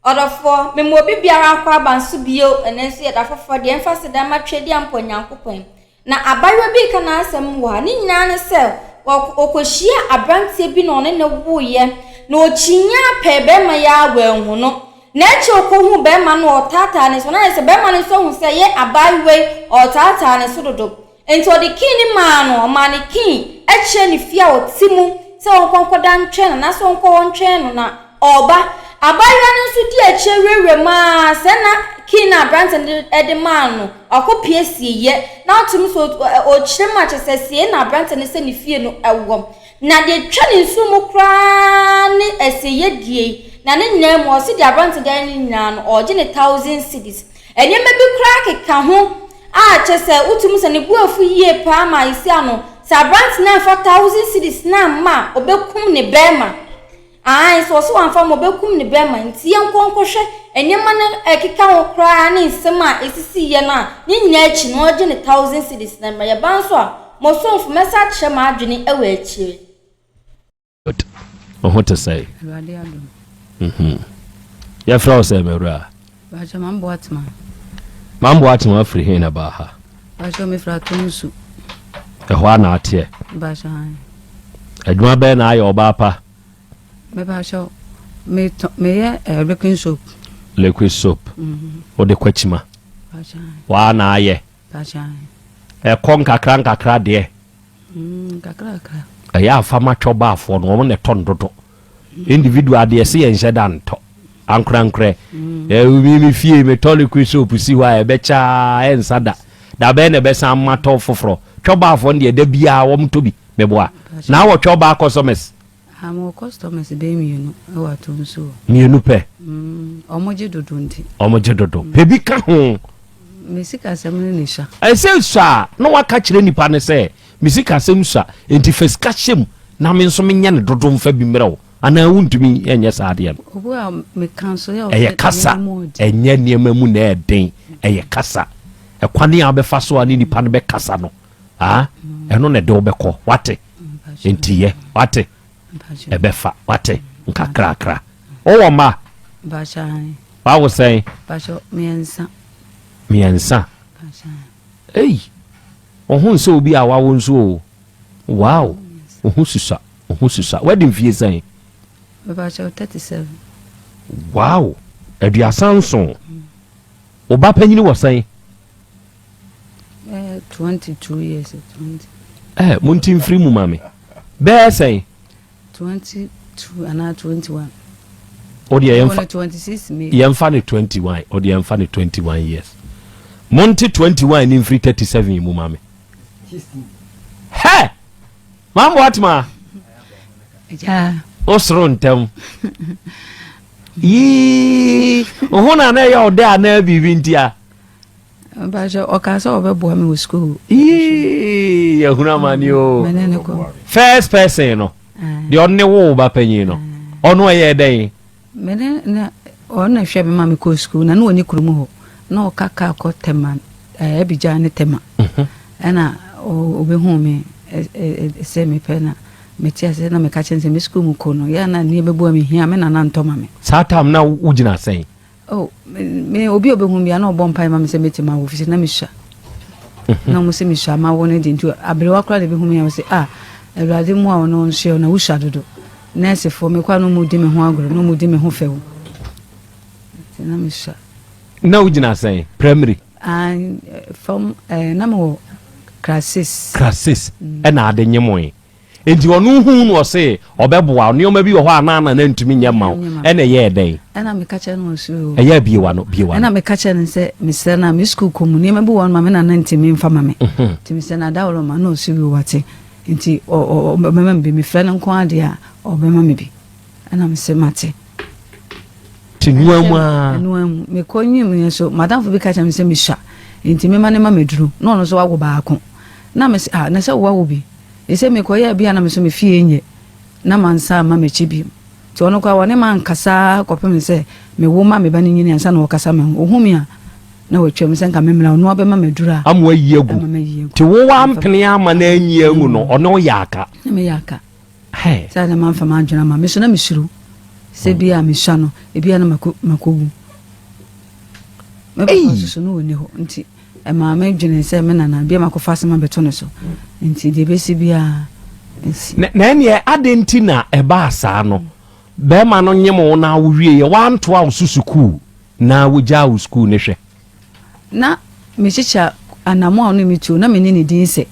Ɔdɔfoɔ, mema obi biara akwaaba nso bio, ɛnnɛ nso yɛ da foforɔ deɛ ɛmfa aseda mma Tweaduampɔ Nyankopɔn. Na abayewa bi reka n'asɛm wɔ ha, ne nyinaa ne sɛ ɔkɔhyiaa aberanteɛ bi na ɔne no woeɛ, na ɔkyinyaa pɛɛ barima yi ara wanhu no. Na akyire ɔkɔhuu barima no ɔretaataa ne so, na ayɛ sɛ barima no nso ahu sɛ ɛyɛ abaayewa yi ɔretaataa ne so dodo. Enti ɔde key no maa no, ɔmaa no key kyerɛɛ ne fie a ɔte mu sɛ ɔnkɔ nkɔda ntwɛn no anaasɛ ɔnkɔ hɔ ntwɛn no na ɔreba. Abaayewa no nso dii akyire wurawura mu ara sɛ na key no a aberante no de maa no no, wakɔpue asieeɛ. Na ɔtumi sɛ ɔkyerɛ mu a kyerɛ sɛ asieeɛ na aberante no sɛ ne fie no wɔ. Na deɛ ɛtwa ne nsuo mu koraa ne asieeɛ die yi, na ne nyinaa mu ɔse deɛ aberante de ayɛ no nyinaa no ɔregye ne thousand cedis. Nneɛma bi koraa keka ho a kyerɛ sɛ wotumi sɛ ne bo afu yie paa ma esi ano sɛ aberante no amfa thousand cedis no amma a ɔbɛkum ne bɛrima. Aane, sɛ ɔse wamfa amma ɔbɛkum ne bɛrima nti yɛnkɔ nkɔhwɛ nneɛma no ɛkeka ho koraa ne nsɛm a ɛsisiiɛ no a ne nyinaa akyi no ɔregye ne thousand cedis no mmerɛ yɛba nso a mo somfo mɛsa akyerɛ m'adwene wɔ akyire. Good. Wo ho te sɛn? Awurade adom. Mhm. Yɛfrɛ wo sɛ mawura? Bàjẹ́ Mambo Atema. Mambo Atema afiri he na baa ha? Bàjẹ́ mefiri Atonsu. Ɛhɔ a na ateɛ? Bàjẹ́ ayi. Adwuma bɛn na ayɛ ɔbaa pa? Me bàjẹ́ metɔ meyɛ eh, liquid soap. Liquid soap. Mm-hmm. Wode kwakyima? Bàjẹ́ ayi. Waa na ayɛ? Bàjẹ́ ayi. Ɛkɔ nkakra nkakra deɛ? Nkakrakra. Ɛyɛ a fa ma twɔbaafoɔ no, wɔn na ɛtɔ no dodo. Individual deɛ ɛsɛ yɛnhyɛ da ntɔ. Ankorankorɛ. Mm. Me fie metɔ liquid soap si hɔ a ɛbɛkyɛ a ɛnsa da. Da bɛn na ɛbɛsan matɔ foforɔ. Twɔbaafoɔ no deɛ da biara wɔn tɔ bi. Meboa. Na wɔ twɔbaa customers. Ah, mewɔ customers bɛyɛ mmienu wɔ Atonsu hɔ. Mmienu pɛ? Mm, wɔn gye dodo nti. Wɔn gye dodo. Pɛ bi ka ho. Me sikasɛm no ne sua. Ɛsɛ sua a, na waka kyerɛ nipa no sɛ, me sikasɛm sua, nti fa sika hyɛ mu na me nso menyɛ no dodo mfa bi mmerɛ wo. Anaa wontumi nyɛ saa adeɛ no. Obi a meka nso yɛ Ɛyɛ kasa, ɛnyɛ nneɛma mu na ɛden, ɛyɛ kasa. Ɛkwane a wobɛfa so a ne nipa no bɛkasa no, ah, ɛno na ɛde wobɛkɔ, wate? Nti yɛ, wate? Ɛbɛfa, wate? Nkakrakra. Wowɔ mma? Wawo sɛn? Mmiɛnsa. Mmiɛnsa? Ei, wo ho nsɛ obi a wawo nso o. Wow, wo ho susua, wo ho susua. Wadi mfie sɛn? 37. Wow, 37. Wo ba panyini wɔ sɛn? Bɛyɛ 22 years, 20. Eh, monti mfiri mu ma me. Bɛyɛ sɛn? 22 anaa 21. O deɛ yɛmfa 26 May. Yɛmfa ne 21. O deɛ yɛmfa ne 21 years. Monte 21 ni mfiri 37 mu ma me. Hɛ! Mambo atema. Ja. O soro ntɛm. Yii, ho na na ɛyɛ ɔdɛ anaa biribi ntia. Mpakyɛ ɔkaa sɛ ɔbɛboa me wɔ sukuu. Yii yɛhunu amane o. Mene ne kɔ. First person no deɛ ɔno ne wo ba panyin no ɔno ɛyɛ dɛn? Mene na ɔno na hwɛ me ma me kɔ sukuu na ne ɔni kurom hɔ na ɔka kaa kɔ Tema ɛɛ Abidjan ne Tema mhm. ɛna ɔbɛhu me sɛ mepɛ na mete ase na meka kyɛn sɛ me sukuu mu kɔ no yɛ na nneɛma bu a mehia me nana ntɔ ma me. Saa tam na wogyina sɛn? Oh, me obi a ɔbɛhu bia na ɔbɔ mpae ma me sɛ mɛtumi awo fisɛ na mesua mhm. na ɔmo sɛ mesua ma wo no de nti aberewa koraa de bɛhu me a sɛ ah awurade mu a ɔno nsoɛ na wosua dodo nɛɛsefoɔ mekɔ a na ɔmo di me ho agorɔ na ɔmo di me ho fɛw nti na mesua na wogyina sɛn primary ah, fam eh, na mewɔ class six class six mm. ɛna ade nyemoe Enti ɔno huu no ɔse ɔbɛboa wo. Nneɛma bi wɔ hɔ a na na ntumi nyɛ mma wo. Ɛna ɛyɛɛ dɛn? Ɛna meka kyerɛ no ɔse oo. Ɛyɛ a bue w'ano, bue w'ano. Ɛna meka kyerɛ no sɛ mesrɛ no a me sukuu kɔ mu nneɛma bi wɔ hɔ no ma me nana ntumi mfa ma me. Nti mesrɛ no adaworo ma na ɔse wio wate. Nti ɔbɛma me bi. Mefrɛ no nko ara deɛ a ɔbɛma me bi. Ɛna mese mate. Nti noa mu ara. Noa mu. Mekɔ nyim nso madamfo bi ka kyerɛ me sɛ mesua. Nti mema no ma maduru. Na ɔno nso wawo baako. Na mese ah na sɛ woawo bi. Ese mekɔyɛɛ bi a na me nso me fie nyɛ na mansan amma m'akyi bio. Nti ɔno koraa ɔne mankasa ara kɔpem sɛ mewo ma me ba no nyini ansa na ɔkasa me ho. Ɔhu me a na watwam sɛ nka memmra ɔno abɛma m'aduru a Ama wayi agu. ama mayi agu. Nti wo wampene amma no anyi angu no ɔne wo yɛ aka. Na meyɛ aka. Hey. Sɛ na mamfa m'adwene amma me so na mesuro. Sɛ bi a mesua no, ebi a na makɔ makɔwu. Me papa nso so no ɔnni hɔ nti ɛmaa me dwenee sɛ me nana bi a makɔfa asɛm abɛto ne so nti deɛ ɛbɛsi biara nsi. Na ɛneɛ adɛn nti na ɛbaa saa no? Bɛrima no nyem wo na wowieɛ wantoa wo so sukuu na wogyaa wo sukuu no hwɛ? Na mekyekyɛ anamɔ a ɔne me tu na menni ne din sɛ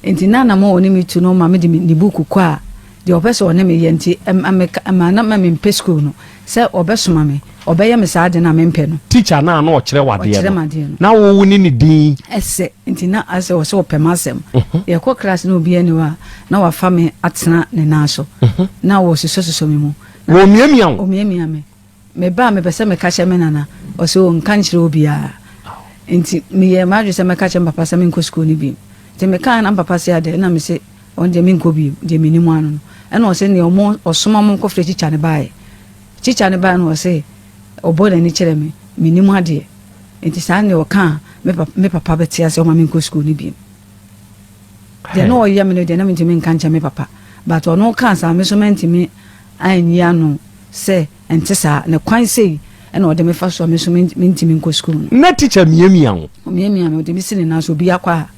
nti na anamɔ a ɔne me tu no ma mede ne buku kɔ a deɛ ɔpɛ sɛ ɔne me yɛ nti ɛma meka ɛma na ma mempɛ sukuu no sɛ ɔbɛsoma me ɔbɛyɛ me saa ade no a mempɛ no. Teacher no a na ɔkyerɛ wo adeɛ Ɔkyerɛ no me adeɛ no. na wo wo ne ne din. Ɛsɛ nti na asɛ ɔsɛ ɔpɛ m'asɛm. Yɛkɔ class na obiara nni hɔ a na wafa me atena ne nan so na ɔsosɔsosɔ me mu. Wɔmiamia wo? Ɔmiamia me. Me ba a mepɛ sɛ meka kyerɛ me nana, ɔse o nka nkyerɛ obiara. Nti meyɛɛ m'adwene sɛ mɛka kyerɛ me papa sɛ menkɔ sukuu no bio. Nti mekaeɛ na me papa se adɛn, ɛna mese ɔno deɛ menkɔ bio, deɛ menim ara no no. Ɛna ɔse neɛ ɔmo ɔsoma ɔmo kɔfrɛ tikya no baeɛ. Tikya no baeɛ no ɔse ɔbɔ n'ani kyerɛ me, menim adeɛ. Nti saa neɛ ɔka a me papa me papa bɛte aseɛ ɔma menkɔ sukuu no bio. Deɛ na ɔyɛ me no deɛ na mentumi nka nkyerɛ me papa but ɔno kaa saa me nso mantumi anyi ano sɛ ɛnte saa na kwan sei ɛna ɔde me fa so a me nso mentumi nkɔ sukuu no. Na tikya miamia wo? Ɔmiamia me, ɔde me si ne nan so, obi akɔ a.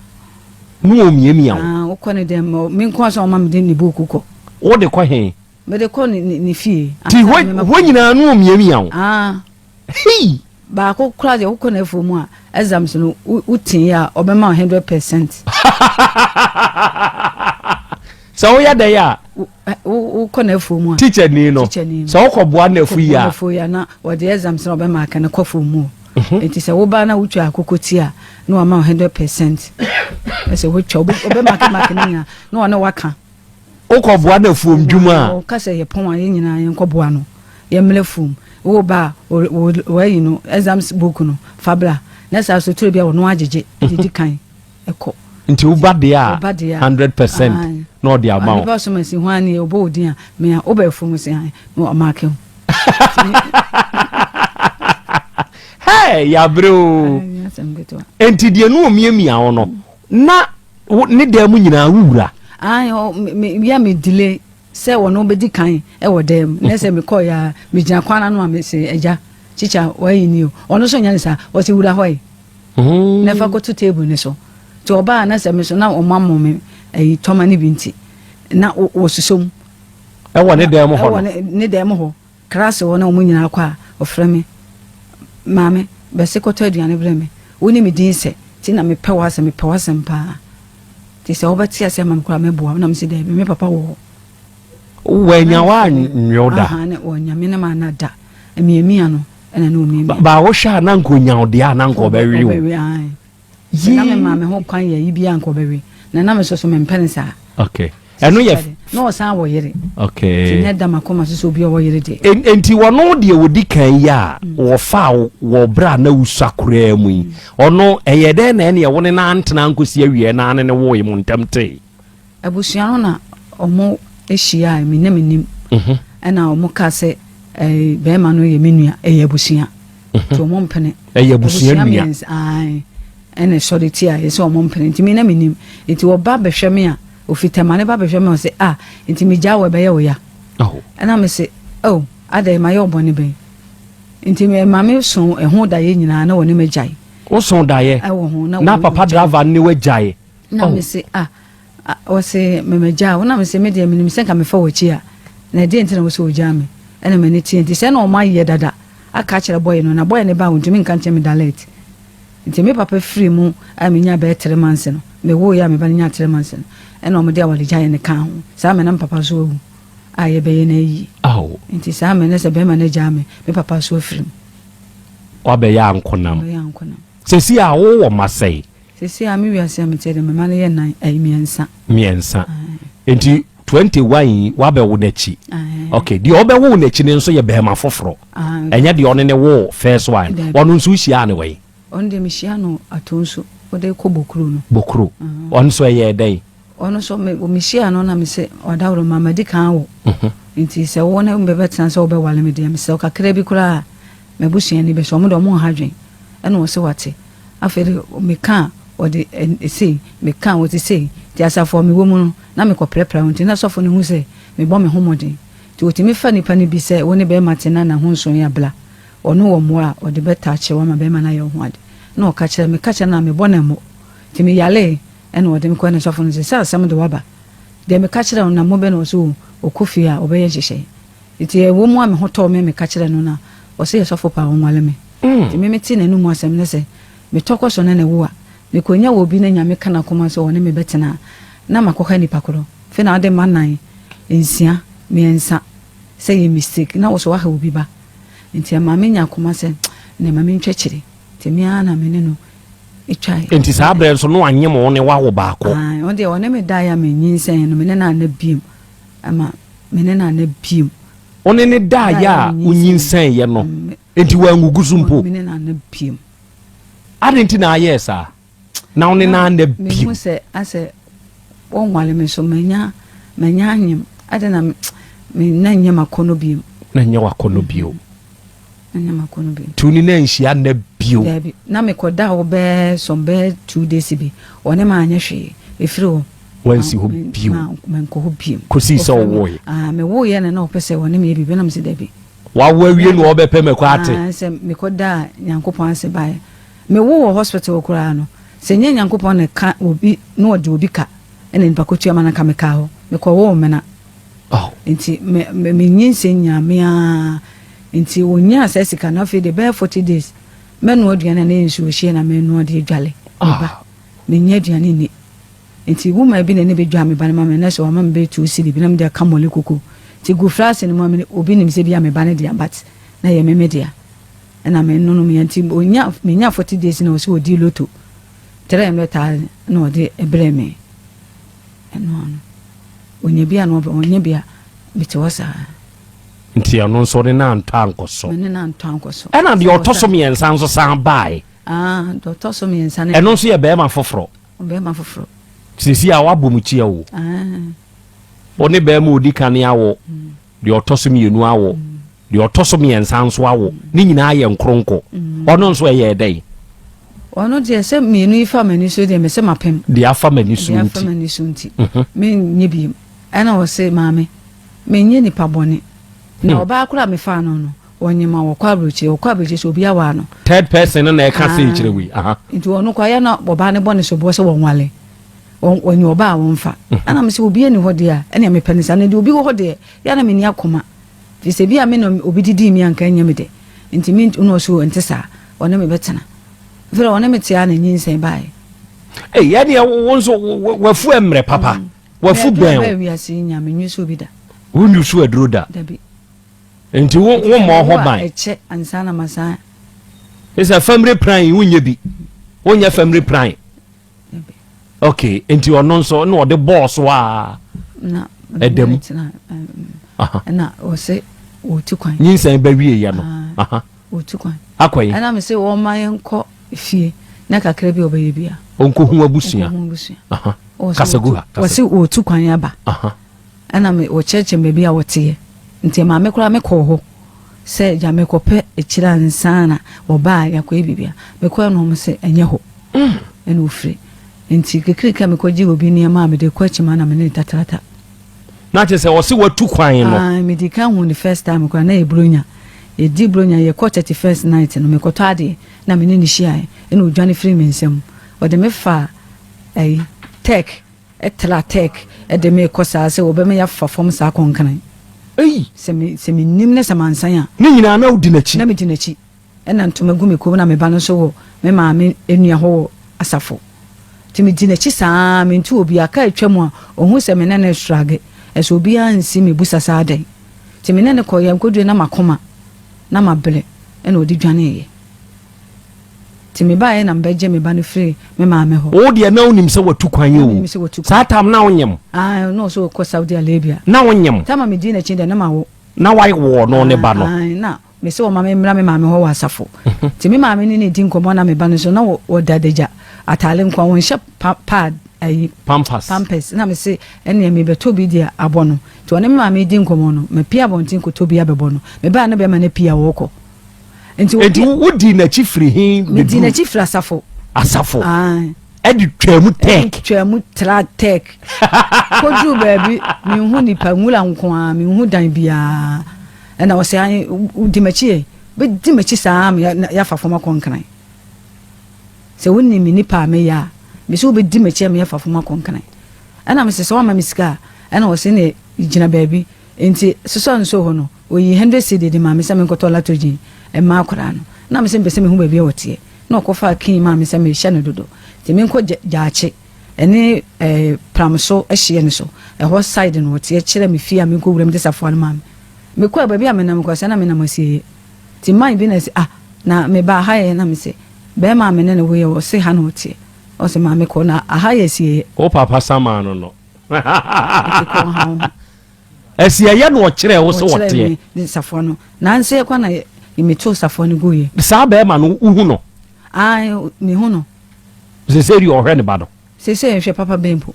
Ne ɔmiamia wo? Ah, wokɔ ne dɛm, me nko sɛ ɔma mede ne buuku kɔ. Wode kɔ he? Mede kɔ ne ne fie. Ti hɔ hɔ nyinaa ne ɔmiamia wo? Ah. Hei! Baako koraa deɛ wokɔ n'afuo mu a exams no wo tee a ɔbɛma wo 100%. Sɛ woyɛ dɛn a. Wokɔ n'afuo mu a. Teacher ni no. Sɛ wokɔ boa n'afuo yi a. N'afuo yi a na wɔde exams na ɔbɛma aka no kɔ fam mu. Mhm. Nti sɛ woba na wotwa akoko ti a na wama wo 100%. Ɛsɛ wotwa ɔbɛma mark ne nyinaa na ɔne waka. Wokɔ boa no afuom dwuma a. Ɔka sɛ yɛpɔn a yɛn nyinaa yɛnkɔ boa no yɛmmrɛ fuom. Wo ba a wɔayi no exams book no fa bra na saa so turo bi a ɔno agyegye de di kan kɔ. Nti wo ba deɛ a 100% na ɔde ama wo. Nipa soma si hwan ni ɔbɔ wo din a mea wo ba afuom si han na ɔmaake ho. Hey, yabrɛ o. Nti deɛ no omiamia wo no na Wo ne dan mu nyinaa wo wura. Ae, ɔ, me, me, wia me delay sɛ ɔno bɛdi kan wɔ dan mu. Na sɛ mekɔɔ ya a, megyina kwan ano a mese, agya, kyikya, wayi ni o. Ɔno nso nyɛ ne saa. Ɔse, wura hɔ yi. Mm. Na fa kɔto table ne so. Nti ɔbaa na sɛ me so na ɔma mmɔ me ayi tɔma no bi nti, na wɔsosɔ mu. Ɛwɔ ne dan mu hɔ no? Ɛwɔ ne, ne dan mu hɔ. Kraase hɔ na wɔn nyinaa kɔ a, ɔfrɛ me, Maame, bɛse kɔtɔ aduane brɛ me. Wo ne me din sɛ, nti na mepɛ w'asɛm, mepɛ w'asɛm paa. Nti sɛ wobɛte aseɛ ama me koraa mɛboa wo. Na mese daabi, me papa wɔ hɔ. Wannya wo anwe wo da? Aha, ne wɔnya me ne m'ana da. Emiamia no, ɛna ne ɔmiamia. Ba wohwɛ a na nka ɔnya wo deɛ a na nka ɔbɛwe wo. Ɔbɛwe, ae. Sɛ na me maa me ho kwan yɛ ayi biara nka ɔbɛwe. Na na me nso so mempɛ no saa. Okay. Ɛno yɛ. Na ɔsan wɔ yere. Okay. Nti na ɛda m'akoma so sɛ obi a ɔwɔ yere deɛ. Nti ɔno deɛ ɔdi kan yi a mm. wɔfaa wo wɔ berɛ a na wosua koraa mu yi mm. ɔno ɛyɛ dɛn na ɛneɛ wo ne no antena ankɔsi awieɛ na ne ne woe mo ntam tee? Abusua no na ɔmo hyia a me na menim. Mhm. Ɛna ɔmo kaa sɛ ɛɛ bɛrima no yɛ me nua ɛyɛ abusua. Mhm. Nti ɔmo mpene. Ɛyɛ abusua nua. Mmiɛnsa ae ɛna ɛsɔre tia yɛ sɛ ɔmo mpene nti me na menim. Nti ɔba bɛhwɛ me a ofi Tɛmane ba bɛhwɛ me a ɔse ah nti megyaa wo ɛbɛyɛ wo ya. Oh. Ɛna me se oh adɛn mayɛ wo bɔne bɛn. Nti me maame so ɛho daeɛ nyinaa na wɔne me agyae. Woso daeɛ? Ɛwɔ ho na papa driver ne wagyae. Na Oh. me se ah ah ɔse me magyaa wo na me se me deɛ menim sɛ nka mefa w'akyi a na ɛdeɛ nti na wo sɛ ogyaa me ɛna m'ani teɛ nti sɛ na ɔmo ayɛ dada aka akyerɛ bɔyɛ no na bɔyɛ no ba a ɔntumi nka nkyerɛ me dalɛt nti me papa firi mu a menya bɛyɛ 3 months no me woeɛ a me ba no nyaa 3 months no ɛna ɔmo de awaregyaeɛ no kaa ho saa mɛ na me papa nso awu a yɛbɛyɛ no ayie Oh. nti saa mɛ no sɛ bɛrima no agyaa me me papa nso afiri mu Wabɛyɛ ankonam. Wabɛyɛ ankonam. Sɛsi a wowɔ mma sɛn? Seesei a me wiase a mete de, me mma no yɛ nnan, ɛyɛ mmiɛnsa. Mmiɛnsa. Nti 21 yi wabɛwo n'akyi. Okay, deɛ ɔbɛwo n'akyi no nso yɛ bɛrima foforɔ. Ɛnyɛ deɛ ɔne ne wo first one. Ɔno nso wohyiaa no wɛn? Ɔno deɛ mehyia no Atonsu, wode kɔ Bokuro no. Bokuro. Ɔno nso ɛyɛɛ dɛn? Ɔno nso me mehyia no na mese ɔdaworo ma madi kan awo. Mhm. Nti sɛ wo ne bɛbɛtena sɛ wobɛwale me deɛ mesrɛ wo kakra bi koraa m'abusua ni bɛsɛ ɔmo deɛ ɔmo nha dwen. Ɛna ɔse wate. Afei de meka a ɔde sei, meka a ɔte sei. Nti asafo a mewɔ mu no, na mekɔprapra hɔ. Nti na sɔfo no hu sɛ mebɔ me ho mmɔden. Nti wɔtumi fa nipa no bi sɛ wo ne bɛrima te na na ho nso yɛ abla. Ɔno wɔ mmoa a ɔde bɛtaakye wo ama bɛrima no ayɛ wo ho ade. Na ɔka kyerɛ me, meka kyerɛ no a mebɔ no mmɔ. Nti meyaree ɛna ɔde me kɔɛ na sɔfo no se sɛ asɛm de waba. Deɛ meka kyerɛɛ no na mmɔ bɛ na ɔse o ɔkɔ fie a ɔbɛyɛ nhyehyɛe. Nti ɛwɔ mu a me ho tɔɔ me a meka kyerɛɛ no na ɔse yɛ sɔfo paa ɔnwale me. Nti me metee n'anum asɛm ne sɛ metɔ kɔ so ne no wo a mekɔnya wɔ obi na Nyame ka n'akoma sɛ ɔne me bɛtena a na makɔha nipa korɔ. Afei na wode mma nan, nsia, miɛnsa sɛ yɛ mistake na wo so woaha obi ba. Nti ɛma me nya akoma sɛ nɛ ma mentwa kyire. Nti me ara na me ne no twae. Nti saa berɛ nso na wanyem wo ne wawo baako? Ae, ɔno deɛ ɔne me daeɛ a menyinsɛn no me ne no anna biom. Ɛma me ne no anna biom. Wo ne no daeɛ a wonyinsɛneeɛ no, nti wangugu so mpo? Me ne no anna biom. Adɛn nti na ayɛɛ saa? Na wo ne no anna bio? Mehu sɛ asɛ wɔnwale me so manya manya anyem adɛn na me na nyɛ m'akɔnnɔ biom. Na nyɛ w'akɔnnɔ bio. Na nyɛ m'akɔnnɔ bio. Nti wo ne no anhyia nna bio? Daabi, na mekɔda hɔ bɛɛ some bɛɛ 2 days bi, ɔne me anyɛ hwee, ɛfiri hɔ. Wansi hɔ bio? Mankɔ hɔ bio. Kɔsii sɛ wowoeɛ? Ah, mewoeɛ na na ɔpɛ sɛ ɔne me yɛ biribi na mese daabi. Wawo awie na ɔbɛpɛ mako ate? Ah, sɛ mekɔdaa Nyankopɔn ase baeɛ. Mewo wɔ hospital koraa no, sɛ nyɛ Nyankopɔn na ɛka obi na ɔde obi ka ɛna nipa kɔtua ma no anka mekaa hɔ. Mekɔwoo mena. Oh. Nti me me me nyinsɛn nyaa me ara. Nti wɔnyaa saa sika no afei deɛ bɛyɛ 40 days mɛnoa aduane a na ɛyɛ nsuo hyeɛ na mɛnoa de adwale me ba. Mennya aduane nni. Nti woman bi na ne bɛdwaa me ba no ma me na sɛ wama me bɛyɛ 2 cedi bi na mede aka mɔle koko. Nti gu flask no mu a me obi nim sɛ bi a me ba no dea but na ɛyɛ me me dea. Ɛna me nonom yɛ nti onya menya 40 days na ɔsɛ ɔdi lotto 300,000 na ɔde brɛ me. Ɛno ano onya bi a na ɔbɛ ɔnya bi a mete hɔ saa. Nti ɛno nso ɔne no antɔ ankɔ so. Me ne no antɔ ankɔ so. Ɛna deɛ ɔtɔ so mmiɛnsa nso san bae. Ah, deɛ ɔtɔ so mmiɛnsa no. Ɛno nso yɛ bɛrima foforɔ. Bɛrima foforɔ. Sisi a wabɔ mu kyia o. Ah. Ɔne bɛrima odi kan awo, deɛ ɔtɔ so mmienu awo, deɛ ɔtɔ so mmiɛnsa nso awo. Ne nyinaa yɛ nkoronko. Ɔno nso ɛyɛɛ dɛn? Ɔno deɛ sɛ mmienu yi fa m'ani so deɛ mese mapem. Deɛ afa m'ani so Deɛ nti. afa m'ani so nti. Menyɛ biem. Ɛna ɔse maame, menyɛ nipa bɔne. Na ɔbaa koraa a mefaa no no, ɔnyem a ɔkɔ aburokyire, ɔkɔ aburokyire sɛ obi awaa no. Third person no na ɛka sei kyerɛ wei. Aha. Nti ɔno koraa yɛ na ɔbaa no bɔ ne soboɔ sɛ wɔnwale. Ɔnyɛ ɔbaa a wɔmfa. Ɛna mese obi ani hɔ deɛ a, ɛnea mepɛ no saa. Na deɛ obi wɔ hɔ deɛ, yɛ a na menni akoma. Firi sɛ bi a me na obi didii me a anka ɛnyɛ me dɛ. Nti me na ɔse o ɛnte saa. Ɔne me bɛtena. Afei deɛ ɔne me te ara na nyinsɛn baeɛ. Ei, ɛneɛ wo nso wafu mmerɛ papa. Wafu bɛn o. Mɛ aduro a wiase yi nya, menwi so bi da. Wonwi so aduro da? Dabi. Nti wo wo mmɔ ho ban? Ɛkyɛ ansa na masan. Sɛ family plan yi wonyɛ bi. Wonyɛ family plan. Ok, nti ɔno nso na ɔde bɔɔ so a. Na ɛda mu. Ɛna ɔsɛ ɔtu kwan. Nyinsɛn bɛ wie yɛ no. Ɔtu kwan. Akɔ yi. Ɛna me sɛ wɔma yɛn kɔ fie na kakra bi ɔbɛyɛ bia. Ɔnkɔhu abusua. Ɔnkɔhu abusua. Kasa gu ha. Wɔsi wɔtu kwan aba. Ɛna me wɔkyerɛkyerɛ me baabi a wɔteɛ. Nti ɛmaa me koraa mekɔɔ hɔ sɛ gya mekɔpɛ akyire ansa na wɔba a yɛakɔyɛ biribi a. Mekɔɛ no wɔn sɛ ɛnyɛ hɔ ɛna ofiri. Nti kekireke a mekɔgye obi nneɛma a mede kɔ akyima na me ne no tatrata. Na kyerɛ sɛ ɔse watu kwan no. Ae, medi kan hu no first time koraa na ɛyɛ Buronya. Yɛdi Buronya, yɛkɔ 31st night no, mekɔtɔ adeɛ na me ne no hyiaeɛ ɛna ɔdwane firii me nsam. Ɔde me faa ɛyi, Turk. Tra Turk de me rekɔ saa sɛ wɔbɛma yɛafa fam saa kɔnkran. Ei! Sɛ me, sɛ mennim na sɛ mansan a. Ne nyinaa na wodi n'akyi? Na medi n'akyi. Ɛna ntoma gu me kɔn mu na me ba no nso wɔ me maame nua hɔ wɔ asafo. Nti medi n'akyi saa ara, mentu obiara. Kaa atwa mu a, ɔhu sɛ me ne no restrage. Ɛsɛ obiara nsi me busa saa adɛn. Nti me ne no kɔeɛ, yɛnkɔdurui na m'akoma, na mabrɛ, ɛna ɔde dwaneeɛ. Nti mebaeɛ na mebɛgye me ba no firii me maame hɔ. Wo deɛ na wonim sɛ watu kwan Na o. menim sɛ watu kwan. Saa tam na wonyem? Ae, na ɔsɛ ɔkɔ Saudi Arabia. Na wonyem? Tam a medii n'akyi deɛ na mawo. Na wawo ɔno ne ba no? Ae, na mese wɔma me mmra me maame hɔ wɔ asafo. Nti me maame ne no redi nkɔmmɔ na me ba no nso na wɔda adagya, ataare nko ara, wɔnhyɛ pa, pad, ayi. Pampers. Pampers. Na mese ɛnneɛ merebɛtɔ bi de abɔ no. Nti ɔne me maame redi nkɔmmɔ no, mapue abɔnten kɔtɔ bi abɛbɔ no. Mebaeɛ na bɛrima no apue a ɔrekɔ. Nti wodii n'akyi firi he bɛduru? Medii n'akyi firi asafo. Asafo. Ae. Ɛde twaa mu tɛk. Twaa mu tra tɛk. Kɔduru baabi, menhu nipa, nwura nko ara, menhu dan biara. Ɛna ɔsɛ ae, di m'akyi ɛ. Bɛdi m'akyi saa ma yɛafa fam akɔ Nkran. Sɛ wonim me nipa a meyɛ a, mese wobɛdi m'akyi ama yɛafa fam akɔ Nkran. Ɛna mese sɛ woamma me sika a, ɛna ɔse ne gyina baabi. Nti sosɔ nso hɔ no, ɔyii hundred cedi de maa me sɛ menkɔtɔ lactogen mma akwadaa no. Na mese mepɛ sɛ mehu baabi a ɔteɛ. Na ɔkɔfaa key maa me sɛ mehyɛ no dodo. Nti menkɔ Gyaakye ɛne eh, Pramso hyeɛ no so. Ɛhɔ side no ɔteɛ kyerɛ me fie a menkɔ wura mu de safoa no maa me. Mekɔɛ baabi a menam kɔ sɛ na menam asieɛ. Nti man bi na ɛse ah na mebaa ha ɛ na mese bɛɛma a me ne no woeɛ ɔse ha na ɔteɛ. Ɔse maame kɔ na aha yɛ asieɛ. Wo papa samaa no no. Nti kɔ ɔha wo ho. Asieɛ na ɔkyerɛɛ wo sɛ Ɔkyerɛɛ ɔteɛ. me ne safoa no. Nansa yi koraa na metoo safoa no guiɛ. Saa bɛɛma no wohu no? Ae mehu no. Sesei deɛ ɔhwɛ ne ba no. Seesei nhwɛ papa bɛn mpo.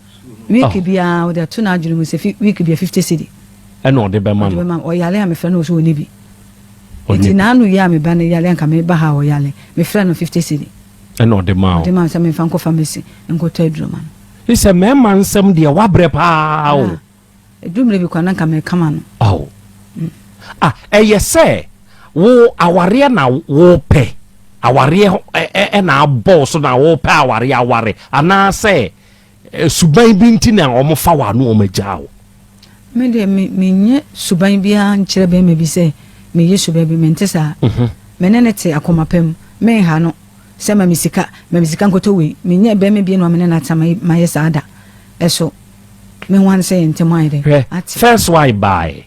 Week Oh. biara ɔde ato n'adwene mu sɛ fi week biara 50 cedi. Ɛna ɔde bɛma Ɔde no. bɛma me. Ɔyare a mefrɛ no ɔse ɔnni bi. Ɔnni Nti bi. n'ano yi a me ba no yare a nka meba ha a ɔyare. Mefrɛ no 50 cedi. Ɛna ɔde maa wo. Ɔde maa me sɛ memfa nkɔ pharmacy nkɔtɔ aduro ma no. Ne sɛ mmarima nsɛm deɛ wabrɛ paa o. Ah, ɛduru mmerɛ bi koraa na nka meka ma no. Ao. Ah, ɛyɛ sɛ wo awareɛ na wopɛ, awareɛ na abɔ wo so na wopɛ awareɛ aware, anaasɛ suban bi nti na wɔfa wo ano wɔn agyaa wo? Me deɛ me menyɛ suban biara nkyerɛ bɛrima bi sɛ meyɛ suban bi, mente saa. Me ne no te akoma pa mu, menha no sɛ ma me sika, ma me sika nkɔtɔ wei. Menyɛ bɛrima bi na me ne no atena mayɛ saa da. Ɛso. Me ho ane sɛ yɛn ntam ayɛ dɛ? Hwɛ, Ate. first one bae,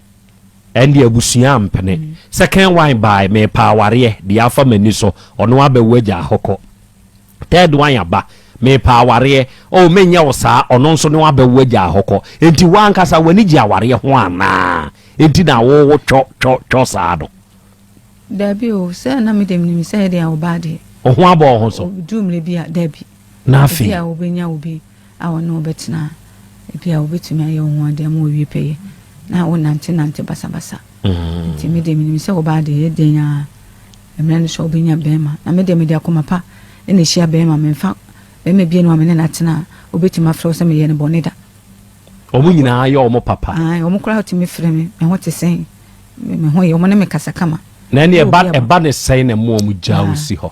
ɛnde abusua ampene. Second one bae, mepɛ awareɛ, deɛ afa m'ani so, ɔno abɛwo agya ahɔkɔ. Third one aba, mepɛ awareɛ, oh menyɛ wo saa, ɔno nso ne wabɛwo agya ahɔkɔ. Enti wo ankasa w'ani gye awareɛ ho anaa? Enti na wowo twɔ twɔ twɔ saa no? Dabi o, sɛ na me deɛ menim sɛ ɛdeɛ a ɔbaa deɛ. Wo ho abɔ wo ho so? Ɔduru mmerɛ bi a, dabi. Na afei? Ebi a wobɛnya obi a ɔne wo bɛtena a, ebia wobɛtumi ayɛ wo ho adeɛ ama wawie pɛyɛ, na wonantenante basabasa. Nti me deɛ menim sɛ ɔbaa deɛ ɛyɛ den ara mmerɛ no so a wobɛnya bɛrima. Na me deɛ mede akoma pa na ɛhyia bɛrima, memfa bɛrima biara ni hɔ a me ne no atena a ɔbɛtumi afrɛ wo sɛ meyɛɛ no bɔne da. Wɔn nyinaa yɛ wɔn papa. Ae, wɔn koraa tumi frɛ me, me ho te sɛn, me ho yɛ, wɔn ne me kasa kama. Na ɛne ɛba ɛba ne sɛn na ɛma wɔn gyaa wo si hɔ?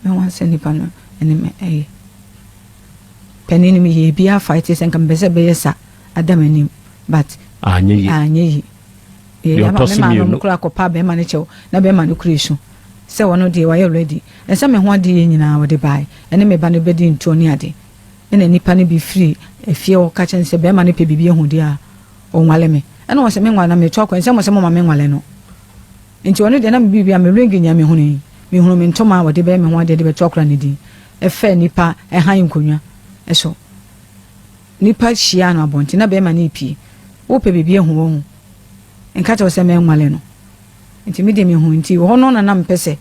Me ho sɛ nipa no ne me ɛyɛ. Panin no meyɛɛ biaa fight sɛ nka mepɛ sɛ bɛyɛ sa ada m'anim but anyɛ yie. Anyɛ yie. Deɛ ɔtɔ so Me maame mmienu. ɔmo koraa kɔpaa bɛrima no kyɛw na bɛrima no kura esu sɛ ɔno deɛ wayɛ ready ɛnsɛ me ho adeɛ yɛ nyinaa ɔde bae ɛne me ba no bɛdi ntoɔ ne ade ɛna nipa no bi firi efie hɔ ka kyerɛ no sɛ bɛrima no pɛ biribi ahu deɛ a ɔnwale me ɛna ɔsɛ menwale na meto akɔ ɛnsɛ mo sɛ moma menwale no. Nti ɔno deɛ na me biribi a me ring nea mehunu yi, mehunu me ntoma a wɔde bɛyɛ me ho adeɛ de bɛto akora no din, ɛfɛ nnipa hann nkonnwa so. Nnipa hyiaa no abɔnten na bɛrima no repie. Wopɛ biribi ahu wahu. Nka kyerɛ wo sɛ mɛnwale no. Nti me deɛ mehu nti hɔ no na na mepɛ sɛ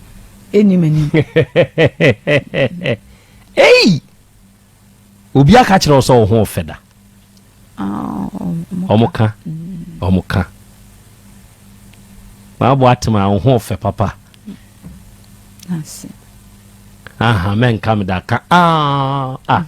ɛnni m'anim. Ei! Obi aka kyerɛ wo sɛ wo ho ɔfɛ da? Ɔmo ka, ɔmo ka. Maabo atem a wo ho ɔfɛ papa. Aha, mɛnka me da ka. Ah, ah.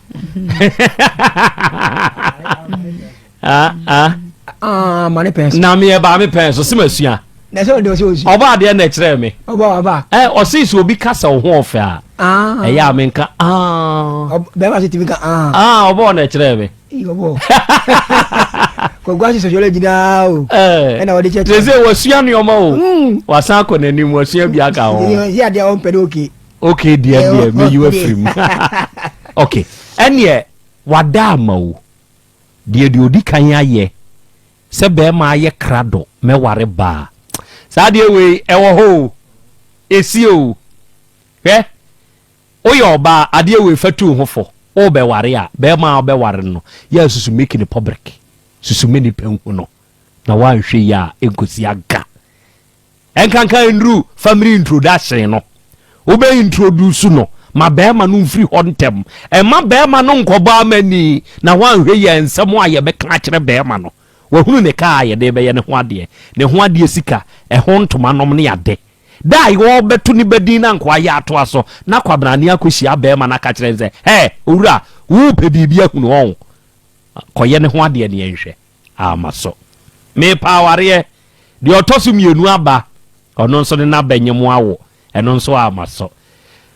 Ah, ah. Ah, ma ne pɛn so. Na meyɛ baa me pɛn so, se masua. Na sɛ ɔde ɔsɛ ɔsua. Ɔba adeɛ na ɛkyerɛ me. Ɔba ɔba. Ɛ ɔse sɛ obi ka sɛ wo ho ɔfɛ a. Ah. Ɛyɛ a menka ah. Bɛrima so tumi ka ah. Ah, ɔba ɔna ɛkyerɛ me. Ee ɔbɔ. Kɔkɔ ase sociology naa o. Ɛɛ. Ɛna ɔde kyerɛ. Sɛ wasua nneɛma o. Hmm. Wasan akɔ n'anim wasua bi aka ho. Yɛ adeɛ a ɔmpɛ no okay. Okay deɛ deɛ meyi wa firi mu. Okay ɛneɛ wada ama o. Deɛ deɛ ɔdi kan ayɛ sɛ bɛrima ayɛ krado mɛware baa. Saa deɛ wei ɛwɔ hɔ o. Ɛsi o. Hwɛ, woyɛ ɔbaa adeɛ wei fa tu wo ho fo. Wobɛware a, bɛrima a wobɛware no no, yɛ a susu make no public. Susu ma nnipa nhu no. Na woanhwɛ yie a, ɛnkɔsi aga. Ɛnkanka nnuru family introduction no, wobɛ introduce no ma bɛrima no mfiri hɔ ntɛm. Ɛmma bɛrima no nkɔbɔ amani na woanhwɛ yie a nsɛm a yɛbɛka akyerɛ bɛrima no, wahunu ne kaa a yɛde rebɛyɛ ne ho adeɛ, ne ho adeɛ sika, ɛho ntoma nom ne ade. Da a wɔrebɛto ne ba din na nkoa yɛ atoa so na kwabrane akɔhyia barima no aka kyerɛ no sɛ, Hɛ, owura, worepɛ biribi ahunu ɔn? Kɔyɛ ne ho adeɛ na yɛnhwɛ. Ama so. Merepɛ awareɛ. Deɛ ɔtɔ so mmienu aba, ɔno nso ne n'aba nyem awo, ɛno nso ama so.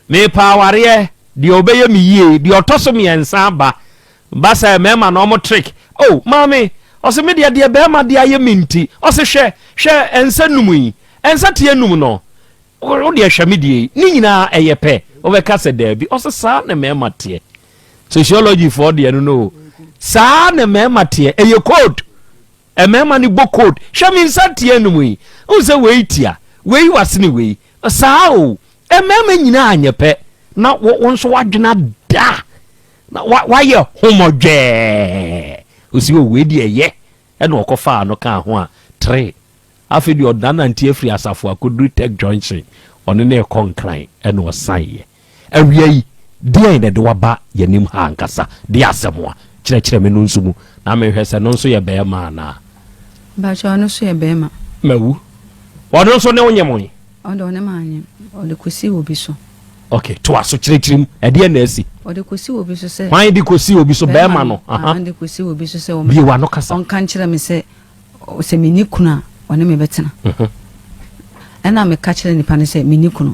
Merepɛ awareɛ, deɛ ɔbɛyɛ me yie, deɛ ɔtɔ so mmiɛnsa aba. Ba sɛ mmarima na ɔmo trick. Oh, maame, ɔse me deɛ deɛ barima de ayɛ me nti, ɔse hwɛ, hwɛ nsa num yi, nsa teɛ num no, wo deɛ hwɛ me deɛ yi, ne nyinaa ɛyɛ pɛ, wobɛka sɛ daabi, ɔse saa na mmarima teɛ. Sociology foɔ deɛ no no, saa na mmarima teɛ, ɛyɛ code. Mmarima no bɔ code. Hwɛ me nsa teɛ num yi, wohu sɛ wei tia, wei wasene wei, saa o, mmarima nyinaa anyɛ pɛ, na wo nso w'adwene ada. Na wa wayɛ homɔdwɛɛ. Ɔsi o wei deɛ ɛyɛ. Ɛna ɔkɔfaa no kaa ho a tre. Afei deɛ ɔdanante afiri asafo akɔduru Tech Junction. Ɔne no rekɔ Nkran ɛna ɔsaeɛ. Awia yi, deɛn na ɛde waba yɛnim ha ankasa? Deɛ asɛm a? Kyerɛkyerɛ me no nso mu na menhwɛ sɛ no nso yɛ bɛɛma anaa. Mpakyɛw ɔno nso yɛ bɛɛma. Mawu. Ɔno nso ne wo nyemoe? Ɔno deɛ ɔne manyem. Ɔde kɔsii obi so. Ok, toa so kyerɛkyerɛ mu. Ɛdeɛn na asi? Ɔde kɔsi obi so sɛ. Hwan de kɔsi obi so? Bɛrima no. Aha. Ɔde kɔsi obi so sɛ. Bue w'ano kasa. Ɔnka nkyerɛ me sɛ, sɛ menni kunu a, ɔne me bɛtena. Ɛna meka kyerɛ nipa no sɛ menni kunu.